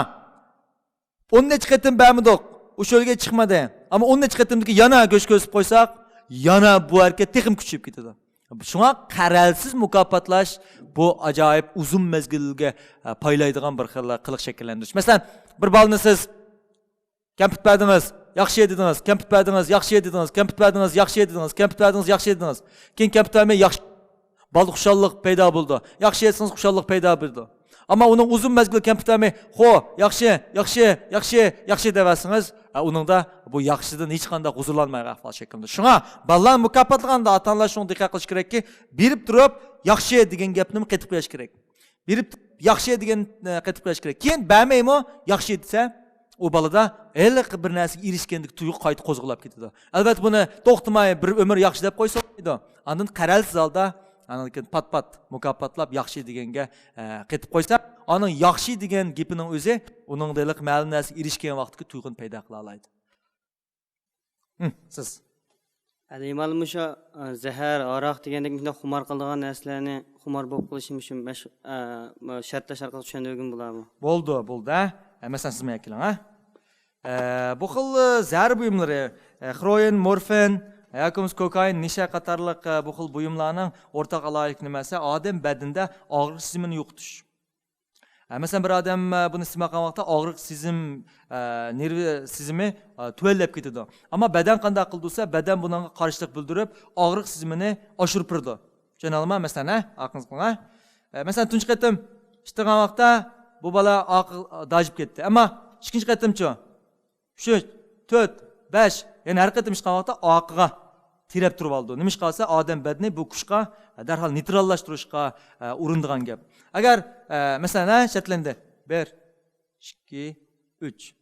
ئون نەچچە قېتىم بەرمىدۇق، ئۇ شۆلگە چىقمىدى. ئەمما ئون نەچچە قېتىمدىن كېيىن يەنە گۆش كۆرسىتىپ قويساق، يەنە بۇ ھەرىكەت تېخىمۇ كۈچىيىپ كېتىدۇ. شۇڭا قەرەلسىز مۇكاپاتلاش بۇ ئاجايىپ ئۇزۇن مەزگىلگە، ئە، پايلايدىغان بىر خىل قىلىق شەكىللەندۈرۈش. مەسىلەن، بىر بالىنى سىز كەمپۈت بەردىڭىز، ياخشى دېدىڭىز، كەمپۈت بەردىڭىز، ياخشى دېدىڭىز، كەمپۈت بەردىڭىز، ياخشى دېدىڭىز، كەمپۈت بەردىڭىز، ياخشى دېدىڭىز. كېيىن كەمپۈت بەرمەي ياخشى، بالىدا خۇشاللىق پەيدا بولىدۇ. ياخشى ئېيتسىڭىز، خۇشاللىق پەيدا بولىدۇ. ئەمما ئۇنىڭ ئۇزۇن مەزگىل كەمپۈت بەرمەي، خو، ياخشى، ياخشى، ياخشى، ياخشى دەۋەرسىڭىز، ئە، ئۇنىڭدا بۇ ياخشىدىن ھېچقانداق ھۇزۇرلانمايدىغان ئەھۋال شەكىللىنىدۇ. شۇڭا بالىلارنى مۇكاپاتلىغاندا ئاتا-ئانىلار شۇڭا دىققەت قىلىش كېرەككى، بېرىپ تۇرۇپ ياخشى دېگەن گەپنىمۇ قېتىپ قويۇش كېرەك. بېرىپ ياخشى دېگەن، ئە، قېتىپ قويۇش كېرەك. كېيىن بەرمەيمۇ ياخشى دېسە، ئۇ بالىدا ھېلىقى بىر نەرسىگە ئېرىشكەندىكى تۇيغۇ قايتا قوزغىلاپ كېتىدۇ. ئەلۋەتتە، بۇنى توختىماي بىر ئۆمۈر ياخشى دەپ قويسا بولمايدۇ. ئاندىن قەرەلسىز ھالدا، ئاندىن كېيىن پات-پات مۇكاپاتلاپ ياخشى دېگەنگە، ئە، قېتىپ قويسا، ئانىڭ ياخشى دېگەن گېپىنىڭ ئۆزى ئۇنىڭدا ھېلىقى مەلۇم نەرسىگە ئېرىشكەن ۋاقتىدىكى تۇيغۇنى پەيدا قىلالايدۇ. ھىم، سىز. ئەلى مۇئەللىم، مۇشۇ، ئە، زەھەر، ھاراق دېگەندەك مۇشۇنداق خۇمار قىلىدىغان نەرسىلەرنى خۇمار بولۇپ قېلىشنى مۇشۇ مەش-، ئە، مۇ-، شەرتلەش ئارقىلىق چۈشەندۈرگىلى بولارمۇ؟ بولدى، بولدى، ھە؟ ئە، مەسىلەن، سىزمۇ ئەكېلىڭ، ھە؟ ئە، بۇ خىل، ئە، زەھەر بۇيۇملىرى، ئە، خروئىن، مورفىن، ياكى بولمىسا كوكائىن، نىشە قاتارلىق، ئە، بۇ خىل بۇيۇملارنىڭ ئورتاق ئالاھىدىلىكى نېمە دېسە، ئادەم بەدىنىدە ئاغرىق سېزىمىنى يوقىتىش. ئە، مەسىلەن، بىر ئادەم، ئە، بۇنى ئىستېمال قىلغان ۋاقىتتا ئاغرىق سېزىم، ئە، نېرۋا سېزىمى، ئە، تۆۋەنلەپ كېتىدۇ. ئەمما بەدەن قانداق قىلىدۇ دېسە، بەدەن بۇنىڭغا قارشىلىق بىلدۈرۈپ، ئاغرىق سېزىمىنى ئاشۇرۇپ بېرىدۇ. چۈشەنەلما، مەسىلەن، ھە؟ ئاقىڭىز قىلىڭ، ھە؟ ئە، مەسىلەن، تۇنجى قېتىم ئىچىدىغان ۋاقىتتا بۇ بالا ئارقىغا داجىپ كەتتى. ئەمما ئىككىنچى قېتىمچۇ؟ ئۈچ، تۆت، بەش، يەنى ھەر قېتىم ئىچقان ۋاقىتتا ئارقىغا تىرەپ تۇرۇۋالىدۇ. نېمىشقا دېسە، ئادەم بەدىنى بۇ كۈچقا دەرھال نېيتراللاشتۇرۇشقا، ئە، ئۇرۇنىدىغان گەپ. ئەگەر، ئە، مەسىلەن، ھە، شەرتلەندى. بىر، ئىككى، ئۈچ.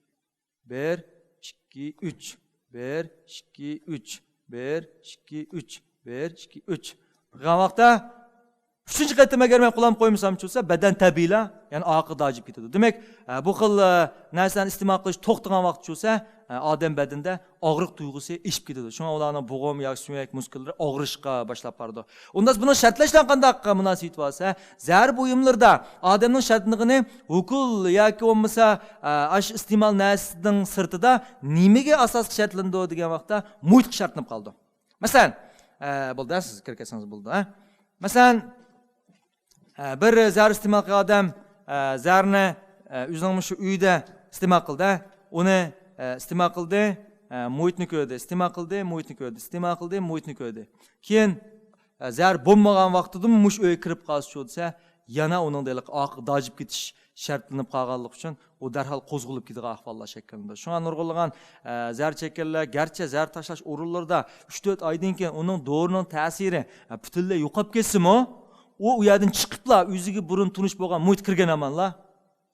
بىر، ئىككى، ئۈچ. بىر، ئىككى، ئۈچ. بىر، ئىككى، ئۈچ. بىر، ئىككى، ئۈچ. قىلغان ۋاقىتتا ئۈچىنچى قېتىم ئەگەر مەن قولامنى قويمىسامچۇ دېسە، بەدەن تەبىئىيلا، يەنى ئارقىغا داجىپ كېتىدۇ. دېمەك، ئە، بۇ خىل، ئە، نەرسىلەرنى ئىستېمال قىلىش توختىغان ۋاقىتچۇ دېسە، ئادەم بەدىنىدە ئاغرىق تۇيغۇسى ئېشىپ كېتىدۇ. شۇڭا ئۇلارنىڭ بوغۇم ياكى سۆڭەك مۇسكۇللىرى ئاغرىشقا باشلاپ بارىدۇ. ئۇنداق بۇنىڭ شەرتلەش بىلەن قانداق مۇناسىۋىتى بار دېسە، زەھەر بۇيۇملىرىدا ئادەمنىڭ شەرتلىنىدىغىنى ھوكۇل ياكى بولمىسا، ئە، ئاش ئىستېمال نەرسىنىڭ سىرتىدا نېمىگە ئاساسلىق شەرتلىنىدۇ دېگەن ۋاقىتتا مۇھىتقا شەرتلىنىپ قالىدۇ. مەسىلەن، ئە، بولدى، سىز كىرىپ كەتسىڭىز بولىدۇ، ھە؟ مەسىلەن، ئە، بىر زەھەر ئىستېمال قىلغان ئادەم، ئە، زەھەرنى، ئە، ئۆزىنىڭ مۇشۇ ئۆيىدە ئىستېمال قىلدى. ئۇنى، ئە، ئىستېمال قىلدى، ئە، مۇھىتنى كۆردى، ئىستېمال قىلدى، مۇھىتنى كۆردى، ئىستېمال قىلدى، مۇھىتنى كۆردى. كېيىن، ئە، زەھەر بولمىغان ۋاقتىدىمۇ مۇشۇ ئۆيگە كىرىپ قالسىچۇ دېسە، يەنە ئۇنىڭدا ھېلىقى ئارقىغا داجىپ كېتىش شەرتلىنىپ قالغانلىقى ئۈچۈن ئۇ دەرھال قوزغىلىپ كېتىدىغان ئەھۋاللار شەكىللىنىدۇ. شۇڭا نۇرغۇنلىغان، ئە، زەھەر چەككەنلەر گەرچە زەھەر تاشلاش ئورۇنلىرىدا ئۈچ تۆت ئايدىن كېيىن ئۇنىڭ دورىنىڭ تەسىرى، ئە، پۈتۈنلەي يوقاپ كەتسىمۇ، ئۇ، ئۇ يەردىن چىقىپلا ئۆزىگە بۇرۇن تونۇش بولغان مۇھىت كىرگەن ئامانلا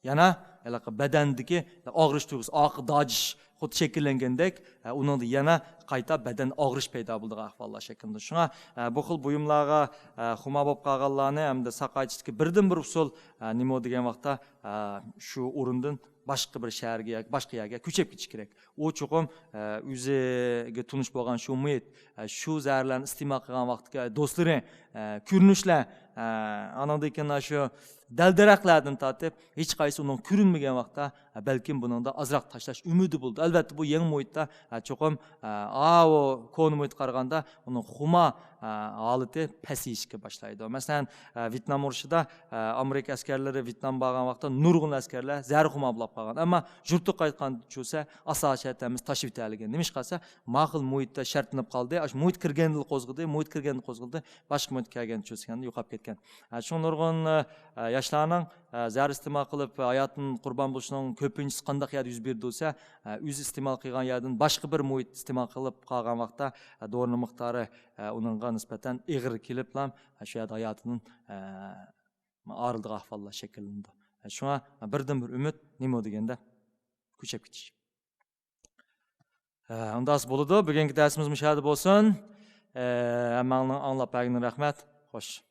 يەنە ھېلىقى بەدەندىكى ئاغرىش تۇيغۇسى، ئارقا داجىش خۇددى شەكىللەنگەندەك، ئە، ئۇنىڭدا يەنە قايتا بەدەن ئاغرىش پەيدا بولىدىغان ئەھۋاللار شەكىللىنىدۇ. شۇڭا، ئە، بۇ خىل بۇيۇملارغا، ئە، خۇما بولۇپ قالغانلارنى ھەمدە ساقايتىشتىكى بىردىنبىر ئۇسۇل، ئە، نېمە دېگەن ۋاقىتتا، ئە، شۇ ئورۇندىن باشقا بىر شەھەرگە ياكى باشقا يەرگە كۆچۈپ كېتىش كېرەك. ئۇ چوقۇم، ئە، ئۆزىگە تونۇش بولغان شۇ مۇھىت، ئە، شۇ زەھەرلەرنى ئىستېمال قىلغان ۋاقىتتىكى دوستلىرى، ئە، كۆرۈنۈشلەر، ئە، ئانىڭدىن كېيىن شۇ دەل-دەرەخلەردىن تارتىپ ھېچقايسى ئۇنىڭغا كۆرۈنمىگەن ۋاقىتتا، ئە، بەلكىم بۇنىڭدا ئازراق تاشلاش ئۈمىدى بولىدۇ. ئەلۋەتتە، بۇ يېڭى مۇھىتتا، ئە، چوقۇم، ئە، ئاۋۇ كونا مۇھىتقا قارىغاندا ئۇنىڭ خۇما، ئە، ھالىتى پەسىيىشكە باشلايدۇ. مەسىلەن، ئە، ۋيېتنام ئۇرۇشىدا، ئە، ئامېرىكا ئەسكەرلىرى ۋيېتنامغا بارغان ۋاقىتتا نۇرغۇن ئەسكەرلەر زەھەر خۇما بولاپ قالغان. ئەمما يۇرتىغا قايتقاندا چۈشسە، ئاساسىي شەرت ھەممىسى تاشلىۋېتەلىگەن. نېمىشقا دېسە، ماقۇل مۇھىتتا شەرتلىنىپ قالدى. ئاشۇ مۇھىت كىرگەندىلا قوزغىدى، مۇھىت كىرگەندىلا قوزغىدى، باشقا مۇھىتقا كەلگەندە چۈشسە يوقاپ كەتكەن. ئە، شۇڭا نۇرغۇن، ئە، ياشلارنىڭ، ئە، زەھەر ئىستېمال قىلىپ ھاياتىدىن قۇربان بولۇشىنىڭ كۆپىنچىسى قانداق يەردە يۈز بېرىدۇ دېسە، ئە، ئۆزى ئىستېمال قىلغان يەردىن باشقا بىر مۇھىت ئىستېمال قىلىپ قالغان ۋاقىتتا، ئە، دورىنىڭ مىقدارى، ئە، ئۇنىڭغا نىسبەتەن ئېغىر كېلىپلا، ئە، شۇ يەردە ھاياتىدىن، ئە، ئايرىلىدىغان ئەھۋاللار شەكىللىنىدۇ. ئە، شۇڭا بىردىنبىر ئۈمىد نېمە دېگەندە، كۆچۈپ كېتىش. ئە، ئۇنداق بولىدۇ. بۈگۈنكى دەرسىمىز مۇشۇ يەردە بولسۇن. ئە، ھەممەڭلارنىڭ ئاڭلاپ بەرگىنىگە رەھمەت. خوش.